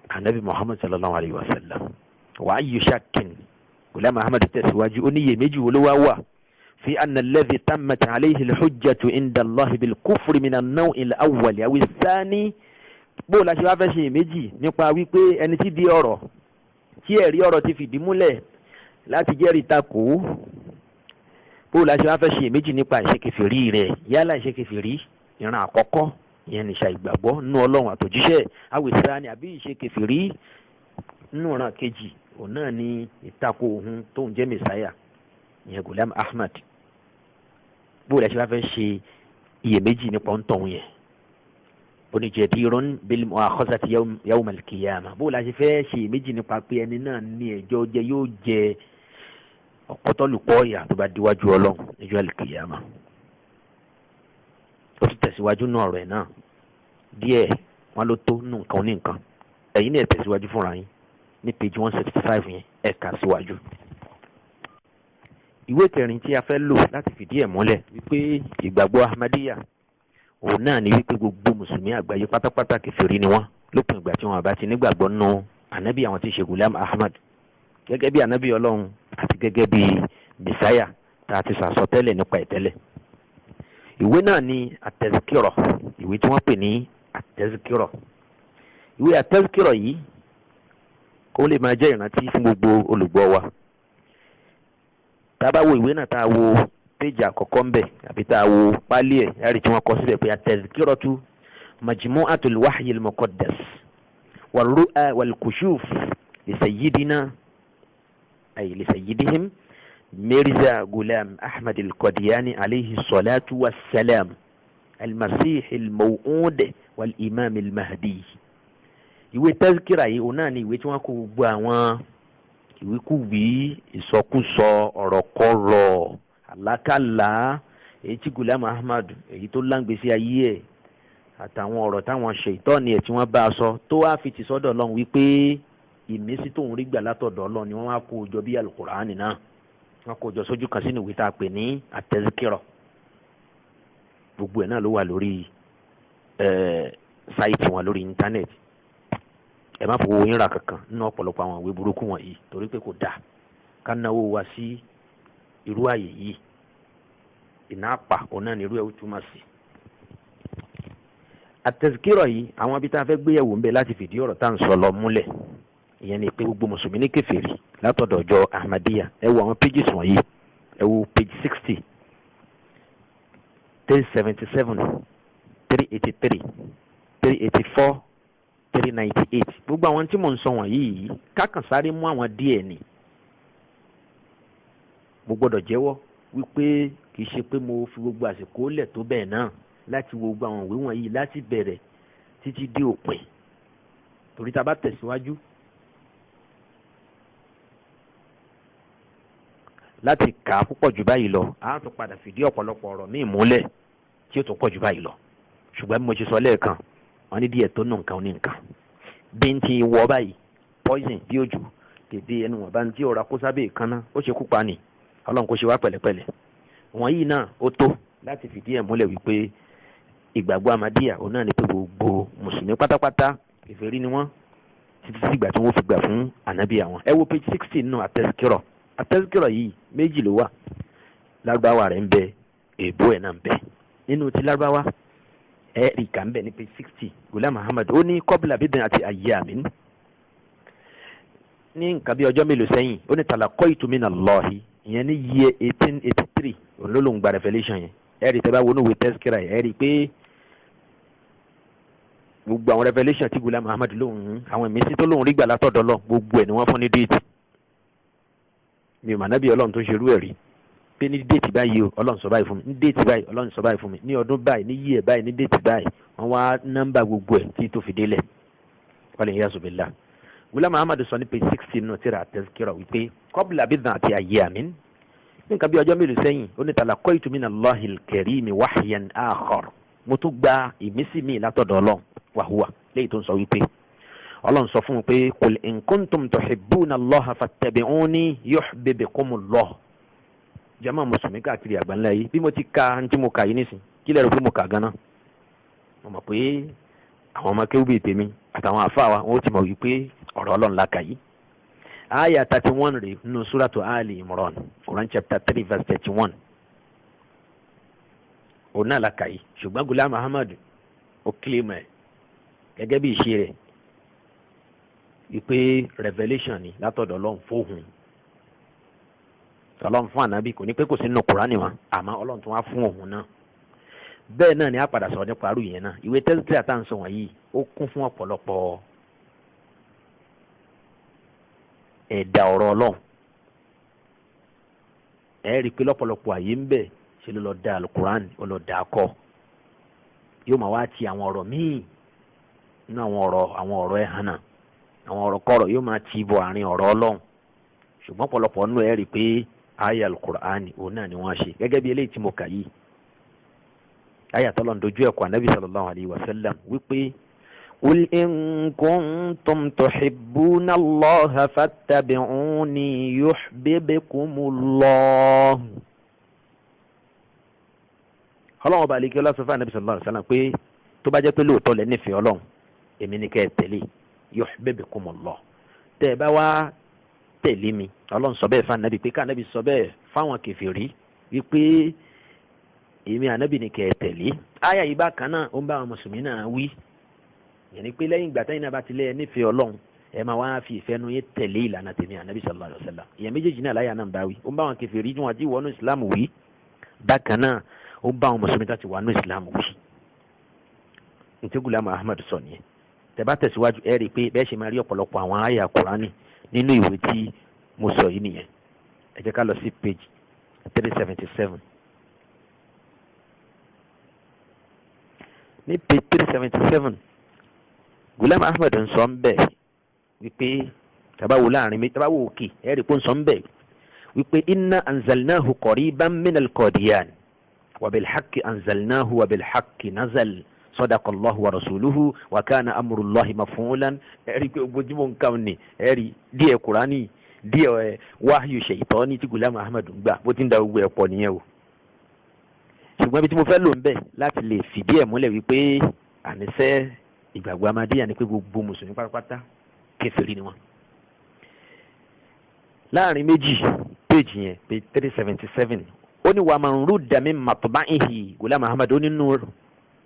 anabi Muhammad sallallahu alayhi wa sallam. Wa ayyu shakkin, Ghulam Ahmad tẹ̀síwájú, ó ní iyèméjì wo ló wá wà fi anna alladhi tammat alayhi al-hujjatu inda Allahi bil kufri min an-naw'i al-awwal aw ath-thani? Bó la ṣe wá fẹ́ ṣe iyèméjì nípa wípé ẹni tí di ọ̀rọ̀ tí ẹ̀rí ọ̀rọ̀ ti fìdí múlẹ̀ láti jẹ́rìí takò, bó la ṣe wá fẹ́ ṣe iyèméjì nípa ìṣekèfèrí rẹ̀, yálà ìṣekèfèrí ìran àkọ́kọ́, ìyẹn ní ìṣàìgbàgbọ́ nínú Ọlọ́run àtòjíṣẹ́, àwìsá ni, àbí ìṣekèfèrí nínú ìran kejì, òun náà ní ìtakò òun tóun jẹ́ mẹsáyà, ìyẹn Ghulam Ahmad? Bó la ṣe wá fẹ́ ṣe iyèméjì nípa ń tọ̀hún yẹn? Oníjẹ̀dírún bil mu'akhazati yawm al-qiyamah. Bó la ṣe fẹ́ ṣe iyèméjì nípa pé ẹni náà ní ẹjọ́ jẹ, yóò jẹ ọ̀pọ̀tọ́lùpọ̀ ìyà tó bá díwájú Ọlọ́run níjọ́ al-qiyamah? Ó tún tẹ̀síwájú nù ọ̀rọ̀ ẹ̀ náà díẹ̀. Wọn ló tó nù nǹkan ní nǹkan. Ẹ̀yin náà tẹ̀síwájú fúnra yín ní page 165 yẹn, ẹ̀ kà síwájú. Ìwé kẹrin tí a fẹ́ lò láti fìdí ẹ̀ múlẹ̀ wípé ìgbàgbọ́ Ahmadiyya òun náà ni wípé gbogbo mùsùlùmí àgbáyé pátápátá kèfèrí ni wọ́n lópin ìgbà tí wọ́n bá ti nígbàgbọ́ nù ànábì àwọn tí í ṣe Ghulam Ahmad gẹ́gẹ́ bí ànábì Ọlọ́run àti gẹ́gẹ́ bí mẹsáyà tá a ti sàsọtẹ́lẹ̀ nípa ìtẹ́lẹ̀. Ìwé náà ni At-Tazkirah, ìwé tí wọ́n pè ní At-Tazkirah. Ìwé At-Tazkirah yìí kó lè máa jẹ́ ìrántí fún gbogbo olùgbọ́ wa. Tá a bá wo ìwé náà, tá a wo péjì àkọ́kọ́ ń bẹ̀ àbí tá a wo pálí ẹ̀, ẹ̀rí tí wọ́n kọ síbẹ̀ pé At-Tazkiratu majmu'atul wahyi al-muqaddas war-ru'a wal-kushuf li sayyidina ay li sayyidihim Mirza Ghulam Ahmad al-Qadiani alayhi salatu wassalam al-Masih al-Maw'ud wal-Imam al-Mahdi. Ìwé Tazkira yìí, òun náà ni ìwé tí wọ́n kó gbogbo àwọn ìwíkúwìí, ìsọkúsọ, ọ̀rọ̀kọ̀rọ̀, àlákàlà èyí tí Ghulam Ahmad èyí tó láǹgbèsí ayé ẹ̀, àtàwọn ọ̀rọ̀ táwọn ṣètọ́ni ẹ̀ tí wọ́n bá a sọ, tó wá fi tì sọ́dọ̀ Ọlọ́run wípé ìmísí tóun rí gbà látọ̀dọ̀ Ọlọ́run ni wọ́n wá kó jọ bí Al-Qur'ani náà, wọ́n kó jọ sójú kan sínú ìwé tá a pè ní At-Tazkirah. Gbogbo ẹ̀ náà ló wà lórí sáìtì wọn lórí íńtánẹ́ẹ̀tì. Ẹ má fowó yín ra kankan nínú ọ̀pọ̀lọpọ̀ àwọn ìwé burúkú wọ̀nyí, torí pé kò dáa ká náwó wa sí irú àyè yìí. Ìná àpà òun náà ní irú ẹ̀ ó túmọ̀ sí. At-Tazkirah yìí, àwọn ibi tá a fẹ́ gbéyẹ̀wò ń bẹ láti fìdí ọ̀rọ̀ tá à ń sọ lọ múlẹ̀, ìyẹn ni pé gbogbo mùsùlùmí ní kèfèrí látọ̀dọ̀ ọjọ́ Ahmadiyya. Ẹ wo àwọn pages wọ̀nyí, ẹ wo page 60, 377, 383, 384, 398. Gbogbo àwọn tí mò ń sọ wọ̀nyí yìí, kákan sáré mú àwọn díẹ̀ ni. Mo gbọ́dọ̀ jẹ́wọ́ wípé kì í ṣe pé mo fi gbogbo àsìkò lẹ̀ tó bẹ́ẹ̀ náà láti wo gbogbo àwọn ìwé wọ̀nyí láti bẹ̀rẹ̀ títí dé òpin, torí tá a bá tẹ̀síwájú láti kà á púpọ̀ jù báyìí lọ, á tún padà fìdí ọ̀pọ̀lọpọ̀ ọ̀rọ̀ míì múlẹ̀ tí ó tún pọ̀ jù báyìí lọ. Ṣùgbọ́n bí mo ṣe sọ lẹ́ẹ̀kan, wọ́n ní díẹ̀ tó nù nǹkan ní nǹkan bí n ti wọ báyìí, poison bí òjò dèdè ẹnu wọn bá ń tí ọ̀rọ̀ akósábẹ́ ìkànnà ó ṣe kú pa ni. Ọlọ́run kò ṣe wá pẹ̀lẹ́pẹ̀lẹ́. Wọ̀nyí náà ó tó láti fìdí ẹ̀ múlẹ̀ wípé ìgbàgbọ́ Ahmadiyya òun náà ni pé gbogbo mùsùlùmí pátápátá kèfèrí ni wọ́n títí sí ìgbà tí wọ́n fi gbà fún ànábì àwọn. Ẹ wo page 60 nínú At-Tazkirah. At-Tazkirah yìí méjì ló wà, lárúbáwá rẹ̀ ń bẹ, èèbó ẹ̀ náà ń bẹ. Nínú ti lárúbáwá, ẹ rí kà ń bẹ ní page 60. Ghulam Ahmad ó ní qabla bid'ati ayyamin, ní nǹkan bí ọjọ́ mélòó sẹ́yìn, ó ní talaqaytu minallahi, ìyẹn ní year 1883, òun ló lòún gba revelation yẹn. Ẹ rí tẹ́ bá wọnú ìwé Tazkirah yẹn, ẹ rí pé gbogbo àwọn revelation tí Ghulam Ahmad lòun, àwọn ìmísí tó lòun rí gbà látọ̀dọ̀ lọ, gbogbo ẹ̀ ni wọ́n fún ní déètì. Mi ò mà nábì Ọlọ́run tó ṣerú ẹ̀ rí pé ní déètì báyìí o, Ọlọ́run sọ báyìí fún mi, ní déètì báyìí, Ọlọ́run sọ báyìí fún mi, ní ọdún báyìí, ní yíyẹ báyìí, ní déètì báyìí, wọ́n wá nọ́mbà gbogbo ẹ̀ tí tó fi délẹ̀. Wal iyazu billah. Ghulam Ahmad sọ ní page 60 nínú tírà At-Tazkirah wípé qabla bid'ati ayyamin, ní nǹkan bí ọjọ́ mélòó sẹ́yìn, ó ní talaqaytu minallahil karimi wahyan akhar, mo tún gba ìmísí mi látọ̀dọ̀ Ọlọ́run, wàhùwà léyìí tó ń sọ wípé Ọlọ́run sọ fún mi pé qul in kuntum tuhibbuna Allaha fattabi'uni yuhbibkumullah. Jama mùsùlùmí káàkiri àgbáńlá yìí, bí mo ti ka ní tí mo kà yìí nísìn, kí lè rò pé mo kà ganan? Mo mọ̀ pé àwọn ọmọ kéwú bíi tèmi àtàwọn àfáà wa, wọn ó ti mọ̀ wípé ọ̀rọ̀ Ọlọ́run la kà yìí. Aya 31 rèé nínú suratu Ali Imran, Quran chapter 3 verse 31, òun náà la kà yìí. Ṣùgbọ́n Ghulam Ahmad ó kílímù ẹ̀ gẹ́gẹ́ bí ìṣe rẹ̀ wípé revelation ni látọ̀dọ̀ Ọlọ́run fóhùn. Ọlọ́run fún ànábì, kò ní pé kò sí nínú Kùránì wọn, àmọ́ Ọlọ́run tún wá fún òun náà. Bẹ́ẹ̀ náà ni a padà sọ̀rọ̀ nípa arú yẹn náà. Ìwé Tazkirah tá à ń sọ wọ̀nyí, ó kún fún ọ̀pọ̀lọpọ̀ ẹ̀dà ọ̀rọ̀ Ọlọ́run. Ẹ rí i pé lọ́pọ̀lọpọ̀ àyè ń bẹ ṣe ló lọ da alukuran, ó lọ da akọ, yóò máa wá ti àwọn ọ̀rọ̀ míì nínú àwọn ọ̀rọ̀, àwọn ọ̀rọ̀ ẹ̀hánà, àwọn ọ̀rọ̀ kọ̀rọ̀, yóò máa ti bọ̀ àárín ọ̀rọ̀ Ọlọ́run. Ṣùgbọ́n ọ̀pọ̀lọpọ̀ nínú ẹ rí i pé aya alukur'an òun náà ni wọ́n ṣe, gẹ́gẹ́ bí eléyìí tí mo kà yìí, aya tọ́lọ̀ ń dojú ẹ̀kọ́ anabi sallallahu alayhi wa sallam wípé qul in kuntum tuhibbuna Allaha fattabi'uni yuhbibkumullah. Ọlọ́run ọba àlekí ọlá sọ fún anabi sallallahu alayhi wa sallam pé tó bá jẹ́ pé lóòótọ́ lẹ nífẹ̀ẹ́ Ọlọ́run, èmi ni kẹ́ ẹ tẹ̀lé, yuhbibkumullah. Tẹ́ ẹ bá wá tẹ̀lé mi, Ọlọ́run sọ bẹ́ẹ̀ fún anabi pé ká anabi sọ bẹ́ẹ̀ fáwọn kèfèrí wípé Èmi ànábì ni kẹ́ ẹ tẹ̀lé. Àyà yìí bákan náà, ó ń bá àwọn mùsùlùmí náà wí, yẹn ni pé lẹ́yìn ìgbà tẹ́yìn náà bá ti lé ẹ nífẹ̀ẹ́ Ọlọ́run, ẹ máa wá fi ìfẹ́ nu yín tẹ̀lé ìlànà tèmi ànábì sallallahu alaihi wasallam. Ìyẹn méjèèjì náà láyà náà ń bá wí. Ó ń bá àwọn kèfèrí tí wọ́n ti wọnú Islam wí, bákan náà ó ń bá àwọn mùsùlùmí tó ti wọnú Islam wí. Ntí Ghulam Ahmad sọ nìyẹn. Tẹ́ bá tẹ̀síwájú, ẹ rí i pé bẹ́ẹ̀ ṣe máa rí ọ̀pọ̀lọpọ̀ àwọn àyà Kùránì nínú ìwé tí mo sọ yìí nìyẹn. Ẹ jẹ́ ká lọ sí page 377. Ní page 377, Ghulam Ahmad ń sọ ń bẹ̀ wípé, tabawo láàrin mi, tabawo òkè, ẹ rí i pé ń sọ ń bẹ̀ wípé inna anzalnahu qariban minal qadiyan wa bilhaqqi anzalnahu wa bilhaqqi nazal sadaqallahu wa rasuluhu wa kana amrullahi maf'ulan. Ẹ rí i pé ojoojúmọ́ nǹkan ni ẹ rí díẹ̀ Kùránì, díẹ̀ ẹ wáyù ṣèyítọ́ tí Ghulam Ahmad ń gbà, bó ti ń da gbogbo ẹ̀ pọ̀ nìyẹn o. Ṣùgbọ́n ibi tí mo fẹ́ lò ń bẹ̀ láti lè fìdí ẹ̀ múlẹ̀ wípé àníṣe ìgbàgbọ́ amadíyà ni pé gbogbo mùsùlùmí pátápátá kèfèrí ni wọ́n. Láàrin méjì péjì yẹn, page 377, ó ní wa man rudda min matba'ihi. Ghulam Ahmad ó nínú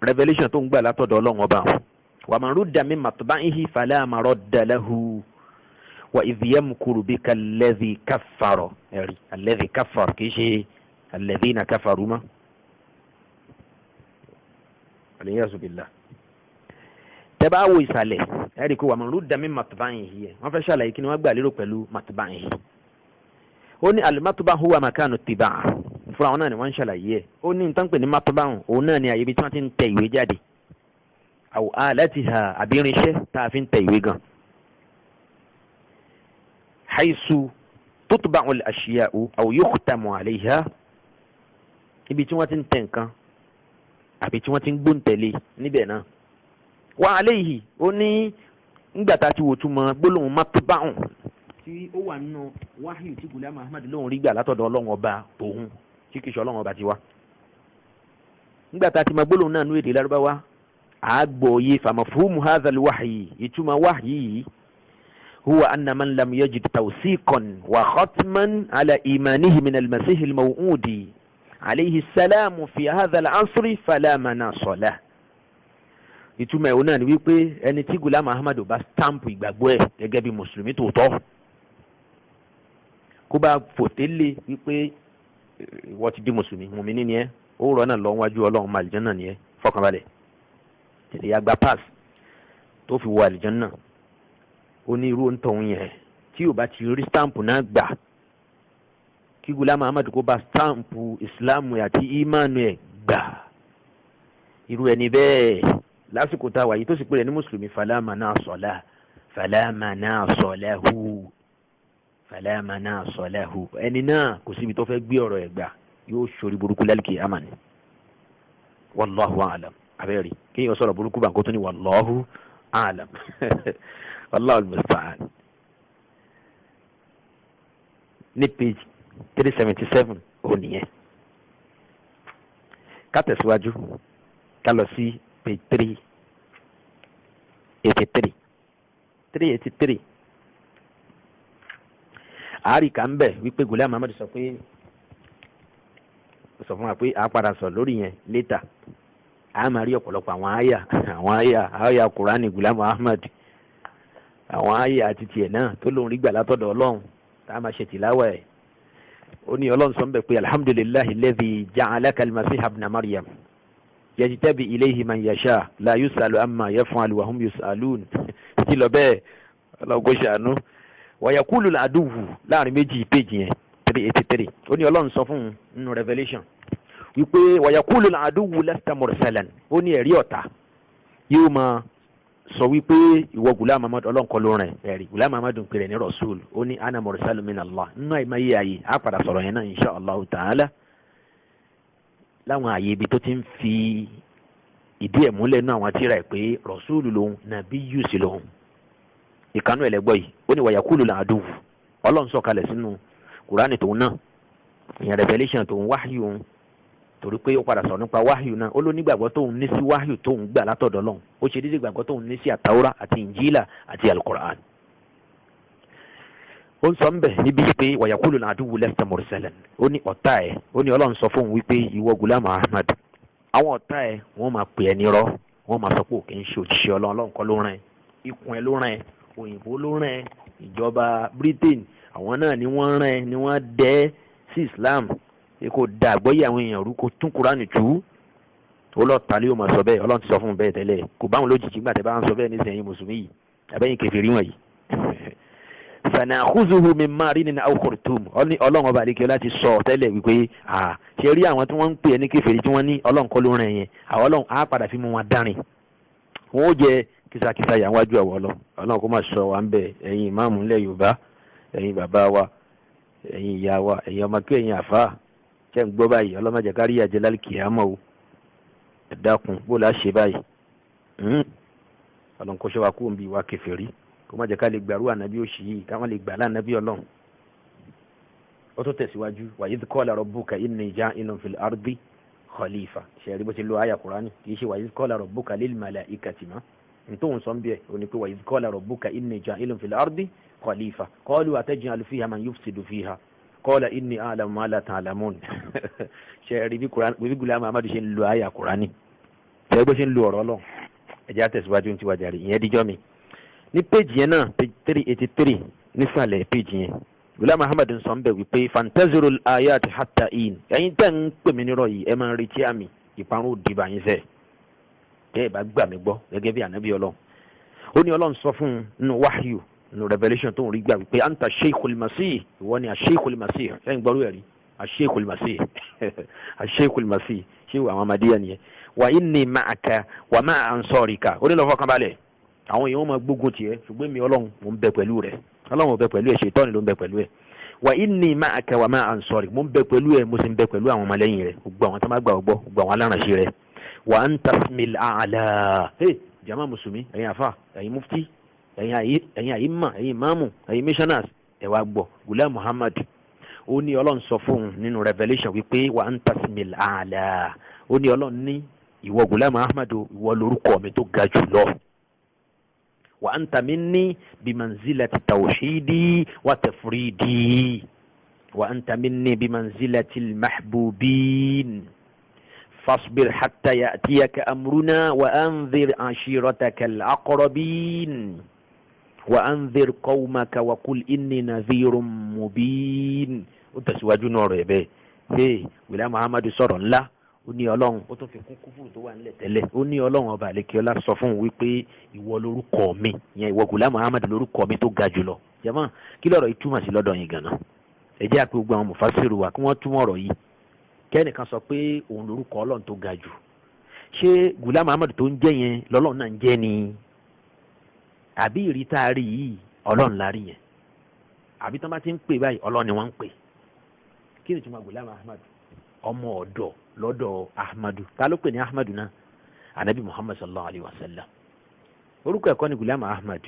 revelation tó ń gbà látọ̀dọ̀ Ọlọ́run ọba, wa man rudda min matba'ihi fala maradda lahu wa idh yamkuru bika alladhi kaffara. Ẹ̀rí alladhi kaffara, kì í ṣe alladhina kafaru mọ́. Aliyasu billah. Tẹ́ bá wo ìsàlẹ̀, ẹ rí i pé wa man rudda min matba'ihi yẹn, wọ́n fẹ́ ṣàlàyé kí ni wọ́n gbà lérò pẹ̀lú matba'ihi. Ó ní al-matba' huwa makanu tibaa. Fúnra wọn náà ni wọ́n ń ṣàlàyé ẹ̀. Ó ní nǹkan pè ní matba'u, òun náà ni àyè ibi tí wọ́n ti ń tẹ ìwé jáde, aw alatiha, àbí irinṣẹ́ tá a fi ń tẹ ìwé gan. Haythu tutba'u al-ashya'u aw yukhtamu 'alayha, ibi tí wọ́n ti ń tẹ nǹkan àbí tí wọ́n ti ń gbóǹtẹ̀lé níbẹ̀ náà. Wa alayhi, ó ní ńgbà tá a ti wò túmọ̀ gbólóhùn matba'u tí ó wà nínú wáhíù tí Ghulam Ahmad lóhùn rí gbà látọ̀dọ̀ Ọlọ́run ọba tòun, tí kìí ṣe Ọlọ́run ọba tiwa. Nígbà tá a ti mọ gbólóhùn náà nú èdè Lárúbáwá, àgbọ̀ọ́yé famafhumu hadhal wahyi, ìtumọ̀ wahyi yìí, huwa anna man lam yajid tawsiqan wa khatman ala imanihi min al-masihi al-maw'udi alayhi salamu fi hadha al-asri fala manasa lahu. Ìtumọ̀ ẹ̀ náà ni wípé ẹni tí Ghulam Ahmad bá stamp ìgbàgbọ́ ẹ̀ gẹ́gẹ́ bí mùsùlùmí tòótọ́, kó bá fòtélé wípé ìwọ ti di mùsùlùmí, mùmíní ni ẹ, ó rọ náà lọ wájú Ọlọ́run, máa àlìjánná ni ẹ, fọkànbalẹ̀, tètè ya gba pass tó fi wọ àlìjánná. Ó ní irú ntọ̀hún yẹn, tí ò bá ti rí stamp náà gbà, kí Ghulam Ahmad kó bá stamp ìsìlámù àti ìmánu ẹ̀ gbà, irú ẹni bẹ́ẹ̀ lásìkò tá a wà yìí tó sì pé rẹ̀ ní mùsùlùmí, fala manasa fala manasa lahu fala manasa lahu, ẹni náà kò síbi tó fẹ́ gbé ọ̀rọ̀ ẹ̀ gbà, yóò ṣorí burúkú lálùkì amani. Wallahu a'lam. Abẹ́rẹ́ kéèyàn sọ̀rọ̀ burúkú bá kó tó ní wallahu a'lam, wallahu al-musta'an. Ní page 377 ó nìyẹn. Ká tẹ̀síwájú, ká lọ sí page 383. 383, àáríkà ń bẹ̀ wípé Ghulam Ahmad sọ pé, sọ fún wa pé a padà sọ lórí yẹn later. A máa rí ọ̀pọ̀lọpọ̀ àwọn àyà Kùránì Ghulam Ahmad, àwọn àyà àti tiẹ̀ náà tó lóun rí gbà látọ̀dọ̀ Ọlọ́run tá a máa ṣe tìláwà ẹ̀. Ó ní Ọlọ́run sọ ń bẹ̀ pé alhamdulillahi alladhi ja'alaka al-masiha ibna Maryam yajtabi ilayhi man yasha la yusalu amma yaf'alu wa hum yusalun, títí lọ bẹ́ẹ̀. Ọlọ́run kò ṣàánú. Wa yaqulu al-aduwwu, láàrin méjì péjì yẹn, 383, ó ní Ọlọ́run sọ fún un nínú revelation wípé wa yaqulu al-aduwwu lasta mursalan. Ó ní ẹ̀rí ọ̀tá yóò máa sọ wípé ìwọ Ghulam Ahmad, Ọlọ́run kọ́ ló rìn. Ẹ̀rí Ghulam Ahmad ń pèrè ní rasul. Ó ní ana mursalu min Allah. Nínú àìmọye ààyè, á padà sọ̀rọ̀ yẹn náà insha Allah ta'ala, láwọn ààyè ibi tó ti ń fi ìdí ẹ̀ múlẹ̀ nínú àwọn tírà ẹ̀ pé rasul lòun, nabiyyu sí lòun. Ìkànnú ẹlẹgbọ́ yìí, ó ní wa yaqulu al-aduwwu, Ọlọ́run sọ̀kalẹ̀ sínú Kùránì tòun náà, ìyẹn revelation tòun, wáhíù òun, torí pé ó padà sọ̀rọ̀ nípa wáhíù náà. Ó ló nígbàgbọ́ tóun ní sí wáhíù tóun gbà látọ̀dọ̀ Ọlọ́run, ó ṣe déédéé gbàgbọ́ tóun ní sí àtàwọ́rá àti ìnjílà àti alukur'an. Ó ń sọ ń bẹ̀ níbi pé wàyàkúlù náà àdúgbò lẹ́sẹ̀ mursalan. Ó ní ọ̀tá ẹ̀, ó ní Ọlọ́run sọ fóun wípé ìwọ Gulam Ahmad, àwọn ọ̀tá ẹ̀ wọ́n máa pè ẹ́ nírọ́, wọ́n máa sọ pé òkè ń ṣe òjíṣẹ́ Ọlọ́run, Ọlọ́run kọ́ ló rán ẹ, ikùn ẹ ló rán ẹ, òyìnbó ló rán ẹ, ìjọba Britain àwọn náà ni wọ́n rán ẹ, ni wọ́n dẹ́ sí Islam kò da àgbọ́yé àwọn èèyàn rú, kò tún Kúránì tú. Ó lọ tàlẹ́ yóò máa sọ bẹ́ẹ̀. Ọlọ́run ti sọ fún un bẹ́ẹ̀ tẹ́lẹ̀, kò báwọn lójijì nígbà tẹ́ bá ń sọ bẹ́ẹ̀ nísìnyí mùsùlùmí yìí àbẹ́yìn kèfèrí wọ̀nyí. Sanakhuzuhu min marinin aw khurtum. Ọlọ́run ọba àdékẹ́ láti sọ tẹ́lẹ̀ wípé ṣe rí àwọn tí wọ́n ń pè é ní kèfèrí tí wọ́n ní Ọlọ́run kọ́ ló rìn yẹn, àwọn Ọlọ́run á padà fi mú wọn dárin, wọn ó jẹ kìsàkìsà yà wájú àwọn Ọlọ́run. Ọlọ́run kó má sọ wà ń bẹ. Ẹ̀yin ìmáàmù ńlẹ̀ Yorùbá, ẹ̀yin bàbá wa, ẹ̀yin ìyá wa, ẹ̀yin ọmọ kí, ẹ̀yin àfáà ṣe ń gbọ́ báyìí, Ọlọ́run má jẹ́ ká rí àjẹ́ lálùkìyámọ̀ o. Ẹ dákun, bó la ṣe báyìí? Ọlọ́run kó ṣe wa kó ń bi wa kèfèrí, kó má jẹ́ ká lè gbàrú ànábì òṣì yìí, ká má lè gbà lánàbí Ọlọ́run. Ó tó tẹ̀síwájú, wa idh qala rabbuka inni ja'ilun fil ardi khalifa. Ṣe rí bó ṣe lo àyà Kùránì? Kì í ṣe wa idh qala rabbuka lil malaikati mọ́. Ntòun sọ ń bí ẹ̀ ò ní pé wa idh qala rabbuka inni ja'ilun fil ardi khalifa, qalu ataj'alu fiha man yufsidu fiha, qala inni a'lamu ma la ta'lamun. Ṣe rí bí Gulam Ahmad ṣe ń lo àyà Kùránì, ṣe rí bó ṣe ń lo ọ̀rọ̀ Ọlọ́run? Ẹ jẹ́ á tẹ̀síwájú ní tiwájà rí ìyẹn díjọ́ mi. Ní péjì yẹn náà, page 383, nísàlẹ̀ péjì yẹn, Gulam Ahmad ń sọ ń bẹ̀ wípé fantaziru ayat hatta in. Ẹ̀yin tẹ́ ń pè mí nírọ̀ yìí, ẹ máa ń retí àmì ìparun òdìbò àyín sẹ́ tẹ́ ẹ bá gbà mí gbọ́ gẹ́gẹ́ bí ànábì Ọlọ́run. Ó ní Ọlọ́run sọ fún un nínú wáhíù, nínú revelation tó ń rí gbà wípé anta sheikhul masih, ìwọ ni asheikhul masih. Sẹ́yìn gbọ́rú ẹ̀rí asheikhul masih, asheikhul masih, ṣé àwọn amadíyà nìyẹn? Wa inni ma'aka wa ma'a ansarika. Ó ní lọ́fọ́ kan balẹ̀, àwọn èèyàn máa gbógun tiẹ̀, ṣùgbọ́n mi Ọlọ́run mò ń bẹ pẹ̀lú rẹ̀. Ọlọ́run ò bẹ pẹ̀lú ẹ̀, ṣètọ́ni ló ń bẹ pẹ̀lú ẹ̀. Wa inni ma'aka wa ma'a ansarika, mò ń bẹ pẹ̀lú ẹ̀, mo sì ń bẹ pẹ̀lú àwọn ọmọlẹ́yìn rẹ̀, gbogbo àwọn tó máa gbà gbọ́, gbogbo àwọn alárànṣe rẹ̀. Wa anta ismil a'la. Hey, jama mùsùlùmí, ẹ̀yin afa, ẹ̀yin mufti, ẹ̀yin àyímà, ẹ̀yin imáàmù, ẹ̀yin missioners, ẹ̀ wá gbọ́. Gulam Muhammad ó ní Ọlọ́run sọ fún un nínú revelation wípé wa anta ismil a'la. Ó ní Ọlọ́run ní ìwọ Gulam Ahmad, ìwọ lórúkọ mi tó ga jù lọ. Wa anta minni bimanzilati tawhidi wa tafridi, wa anta minni bimanzilati almahbubin, fasbir hatta ya'tiyaka amruna, wa anzir ashirataka alaqrabin, wa anzir qawmaka, wa qul inni nadhirun mubin. Ó tẹ̀síwájú náà rẹ̀ bẹ́ẹ̀. Hey, Gulam Muhammad sọ̀rọ̀ ńlá. Ó ní Ọlọ́run, ó tún fi kún kúfùrù tó wà nílẹ̀ tẹ́lẹ̀. Ó ní Ọlọ́run ọba àlekíọ́lá sọ fún un wípé ìwọ lórúkọ mi ìyẹn, ìwọ Gulam Muhammad lórúkọ mi tó ga jùlọ. Jàmá, kí lọ́rọ̀ yìí túmọ̀ sí lọ́dọ̀ yín gan-an? Ẹ jẹ́ àpé gbogbo àwọn mufasiru wa kí wọ́n túmọ̀ ọ̀rọ̀ yìí. Kẹ́nìkan sọ pé òun lórúkọ Ọlọ́run tó ga jù, ṣé Gulam Muhammad tó ń jẹ́ yẹn lọ́lọ́run náà ń jẹ́ ni, àbí ìrí tá a rí yìí Ọlọ́run la rí yẹn, àbí tó bá ti ń pè báyìí Ọlọ́run ni wọ́n ń pè? Kí ni túmọ̀ Gulam Ahmad? Ọmọ ọ̀dọ̀ lọ́dọ̀ Ahmadu. Ta ló pè ní Ahmadu náà? Anabi Muhammad sallallahu alayhi wa sallam. Orúkọ ẹ̀kọ́ ni Gulam Ahmad.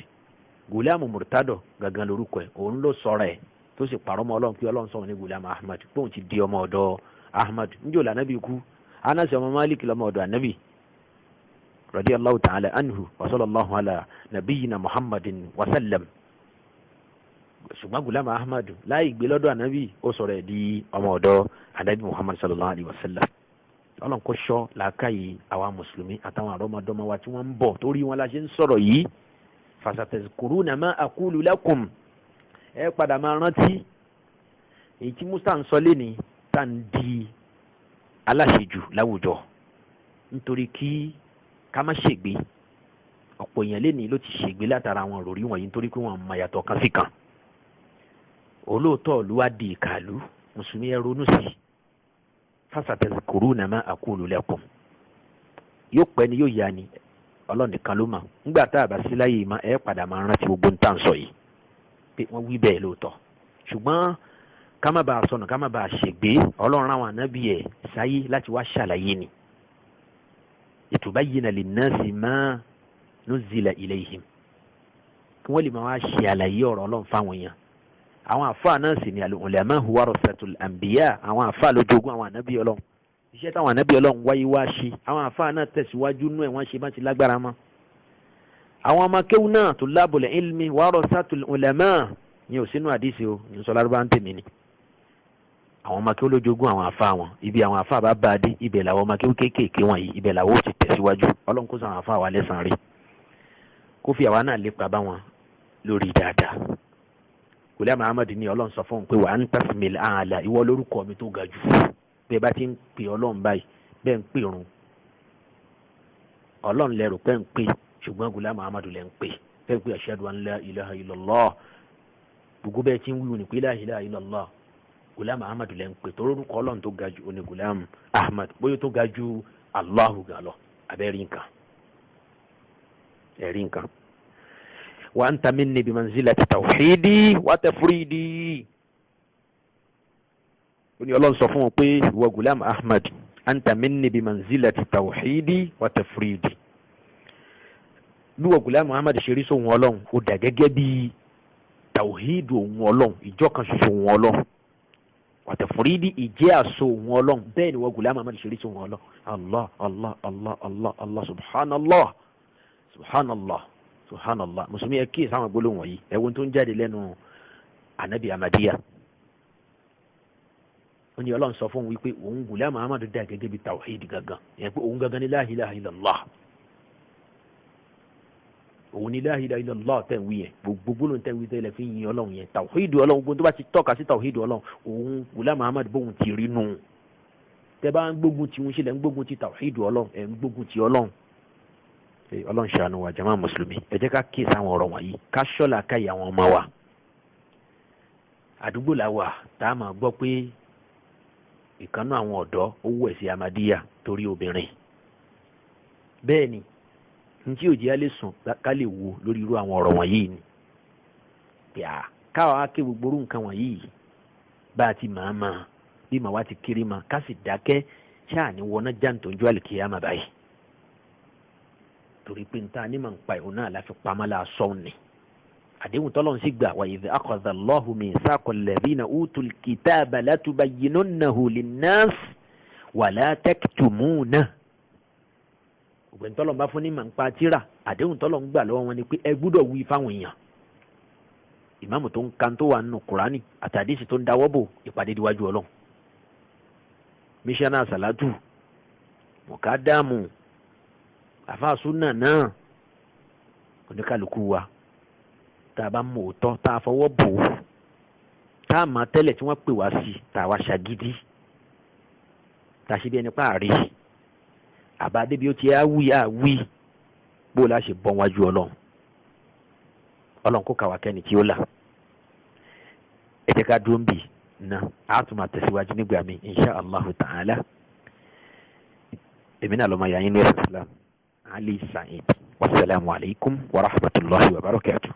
Gulam Murtado gangan lórúkọ ẹ̀. Òun ló sọ̀rọ̀ ẹ̀ tó sì parọ́ mọ́ Ọlọ́run pé Ọlọ́run sọ̀rọ̀ ní Gulam Ahmad, pé òun ti di ọmọ ọ̀dọ̀ Ahmad. Njẹ́ òlà anabi kú? Anasi ọmọ Malik lọmọ ọ̀dọ̀ anabi radiyallahu ta'ala anhu wa sallallahu ala nabiyyina Muhammadin wa sallam. Ṣùgbọ́n Gulam Ahmad láì gbé lọ́dọ̀ anabi, ó sọ̀rọ̀ ẹ̀ di ọmọ ọ̀dọ̀ anabi Muhammad sallallahu alayhi wa sallam. Ọlọ́run kó ṣọ́ làákàyè àwa mùsùlùmí àtàwọn àrọ́mọdọ́mọ wa tí wọ́n ń bọ̀, torí wọn la ṣe ń sọ̀rọ̀ yìí. Fasatazkuruna ma aqulu lakum. Ẹ padà máa rántí èyí tí Musa ń sọ lẹ́ni tá ń di aláṣejù láwùjọ nítorí kí ká má ṣègbè. Ọ̀pọ̀ èèyàn lẹ́ni ló ti ṣègbè látara àwọn òròrí wọ̀nyí, nítorí pé wọ́n mọ yàtọ̀ kan sí kan. Olóòótọ́ ìlú wa di ìkàlù. Mùsùlùmí, ẹ ronú sí i. Fasatazkuruna ma aqulu lakum. Yóò pẹ́ ni, yóò yá ni, Ọlọ́run nìkan ló mọ̀. Nígbà tá a bá sí láyé mọ́, ẹ padà máa rántí gbogbo ń tà ń sọ yìí pé wọ́n wí bẹ́ẹ̀ lóòótọ́. Ṣùgbọ́n ká má bàa sọnù, ká má bàa ṣègbé, Ọlọ́run àwọn ànábì ẹ̀ sáyé láti wá ṣàlàyé ni. Litubayyina linnasi ma nuzzila ilayhim, kí wọ́n lè máa wá ṣe àlàyé ọ̀rọ̀ Ọlọ́run fáwọn èèyàn. Àwọn àfáà náà sì ni al-ulama warasatul anbiya. Àwọn àfáà ló jogún àwọn ànábì Ọlọ́run. Iṣẹ́ táwọn ànábì Ọlọ́run wáyé wá ṣe, àwọn àfáà náà tẹ̀síwájú nú ẹ̀, wọ́n ṣe bá ti lágbára mọ́. Àwọn ọmọ kéwú náà, tullabul ilmi warasatul ulama. Ní ò sínú àdìsí o, ní sọ lárúbá ń tèmi ni. Àwọn ọmọ kí ó lójoogun àwọn àfa wọn, ibi àwọn àfa bá bá a dé, ibẹ̀ làwọn ọmọ kí ó kéékèèké wọ̀nyí, ibẹ̀ làwọn ó ti tẹ̀síwájú. Ọlọ́run kó san àwọn àfa wa lẹ́san rí, kó fi àwa náà lépa bá wọn lórí dáadáa. Ghulam Ahmad ní Ọlọ́run sọ fún un pé wa anta ismil a'la, ìwọ lórúkọ mi tó ga jù. Bẹ́ẹ̀ bá ti ń pè Ọlọ́run báyìí, bẹ́ẹ̀ ń pè run Ọlọ́run lẹ́rù pé ń pè, ṣùgbọ́n Ghulam Ahmad lẹ́ ń pè. Bẹ́ẹ̀ pé ashhadu an la ilaha illallah, gbogbo bẹ́ẹ̀ ti ń wíwù ní pé la ilaha illallah, Ghulam Ahmad lẹ́ ń pè. Torí orúkọ Ọlọ́run tó ga jù ó ní Ghulam Ahmad, bóyá tó ga jù Allahu ga lọ. Abẹ́rí nǹkan, ẹ̀rí nǹkan. Wa anta minni bimanzilati tawhidi wa tafridi. Ó ní Ọlọ́run sọ fún wọn pé ìwọ Ghulam Ahmad, anta minni bimanzilati tawhidi wa tafridi. Bí wọ́n Ghulam Ahmad ṣe rí sóhun Ọlọ́run, ó dà gẹ́gẹ́ bí tawhidu òun Ọlọ́run, ìjọ kan ṣoṣo òun Ọlọ́run, wa tafridi, ìjẹ́ àṣọ òun Ọlọ́run. Bẹ́ẹ̀ ni wọ́n Ghulam Ahmad ṣe rí sóhun Ọlọ́run. Allah Allah Allah Allah Allah, subhanallah subhanallah subhanallah. Mùsùlùmí, ẹ kíyèsí àwọn gbólóhùn wọ̀nyí. Ẹ̀wọ̀n tó ń jáde lẹ́nu anabi Ahmadiyya. Ó ní Ọlọ́run sọ fún un wípé òun Ghulam Ahmad dà gẹ́gẹ́ bí tawhid gangan, ìyẹn pé òun gangan ní la ilaha illallah, òun ní la ilaha illallah tẹ̀ ń wí yẹn. Gbogbo gbólóhùn tẹ̀ ń wí tẹ́lẹ̀ fi yin Ọlọ́run yẹn, tawhid Ọlọ́run, gbogbo tó bá ti tọ́ka sí tawhid Ọlọ́run, òun Ghulam Ahmad bóun ti rí nù. Tẹ́ bá ń gbógun ti ń ṣe lẹ́ ń gbógun ti tawhid Ọlọ́run, ẹ̀ ń gbógun ti Ọlọ́run. Ọlọ́run ṣàánú wa. Jàmá mùsùlùmí, ẹ jẹ́ ká kíyèsí àwọn ọ̀rọ̀ wọ̀nyí, ká ṣọ́la káyà àwọn ọmọ wa. Àdúgbò la wà tá a máa gbọ́ pé ìkànnú àwọn ọ̀dọ́ ó wù ẹ̀ sí Ahmadiyya torí obìnrin. Bẹ́ẹ̀ ni ntí òjì á lè sùn ká lè wo lórí irú àwọn ọ̀rọ̀ wọ̀nyí ni yà káwa á ké gbogbo orú nǹkan wọ̀nyí bá a ti máa ma bí màá wá ti kiri ma, ká sì dákẹ́ ṣáà ní wọná jáǹtọ́jú àlìkìyàmà báyìí, torí pé nta ní màá ń pa ìhun náà láfi pamọ́ la sọ́ọ̀ ni. Àdéhùn tọ́lọ́run sì gbà, wa idh akhadha Allahu mithaqa alladhina utul kitaba latubayyinunnahu linnas wala taktumunahu. Ògbẹ́ni tọ́lọ́run bá fún ní màá ń pa tíra, àdéhùn tọ́lọ́run gbà lọ́wọ́ wọn ni pé ẹ gbúdọ̀ wí fáwọn èèyàn. Ìmáàmù tó ń kan tó wà nínú Kùránì àtàdísì tó ń dáwọ́ bò, ìpàdé díwájú Ọlọ́run. Mísánná sàlátù mọ̀kádàmù àfàsúnà náà, oníkàlùkù wa tá a bá mú òótọ́, tá a fọwọ́ bò ó, tá a máa tẹ́lẹ̀ tí wọ́n pè wá sí, tá a wá ṣàgídí, tá a ṣe bí ẹni páàrí àbá débi ó ti á wí á wí, bó o la ṣe bọ́ wájú Ọlọ́run? Ọlọ́run kó kàwá kẹ́ni tí ó là. Ẹ jẹ́ ká dúró ń bì ná, a tún máa tẹ̀síwájú nígbà mi, insha Allahu ta'ala. Èmi náà lọ́mọ yàyín ní ẹ̀sìn Islam, Ali Said. Wasalaamu alaykum wa rahmatulahi wa barakatuh.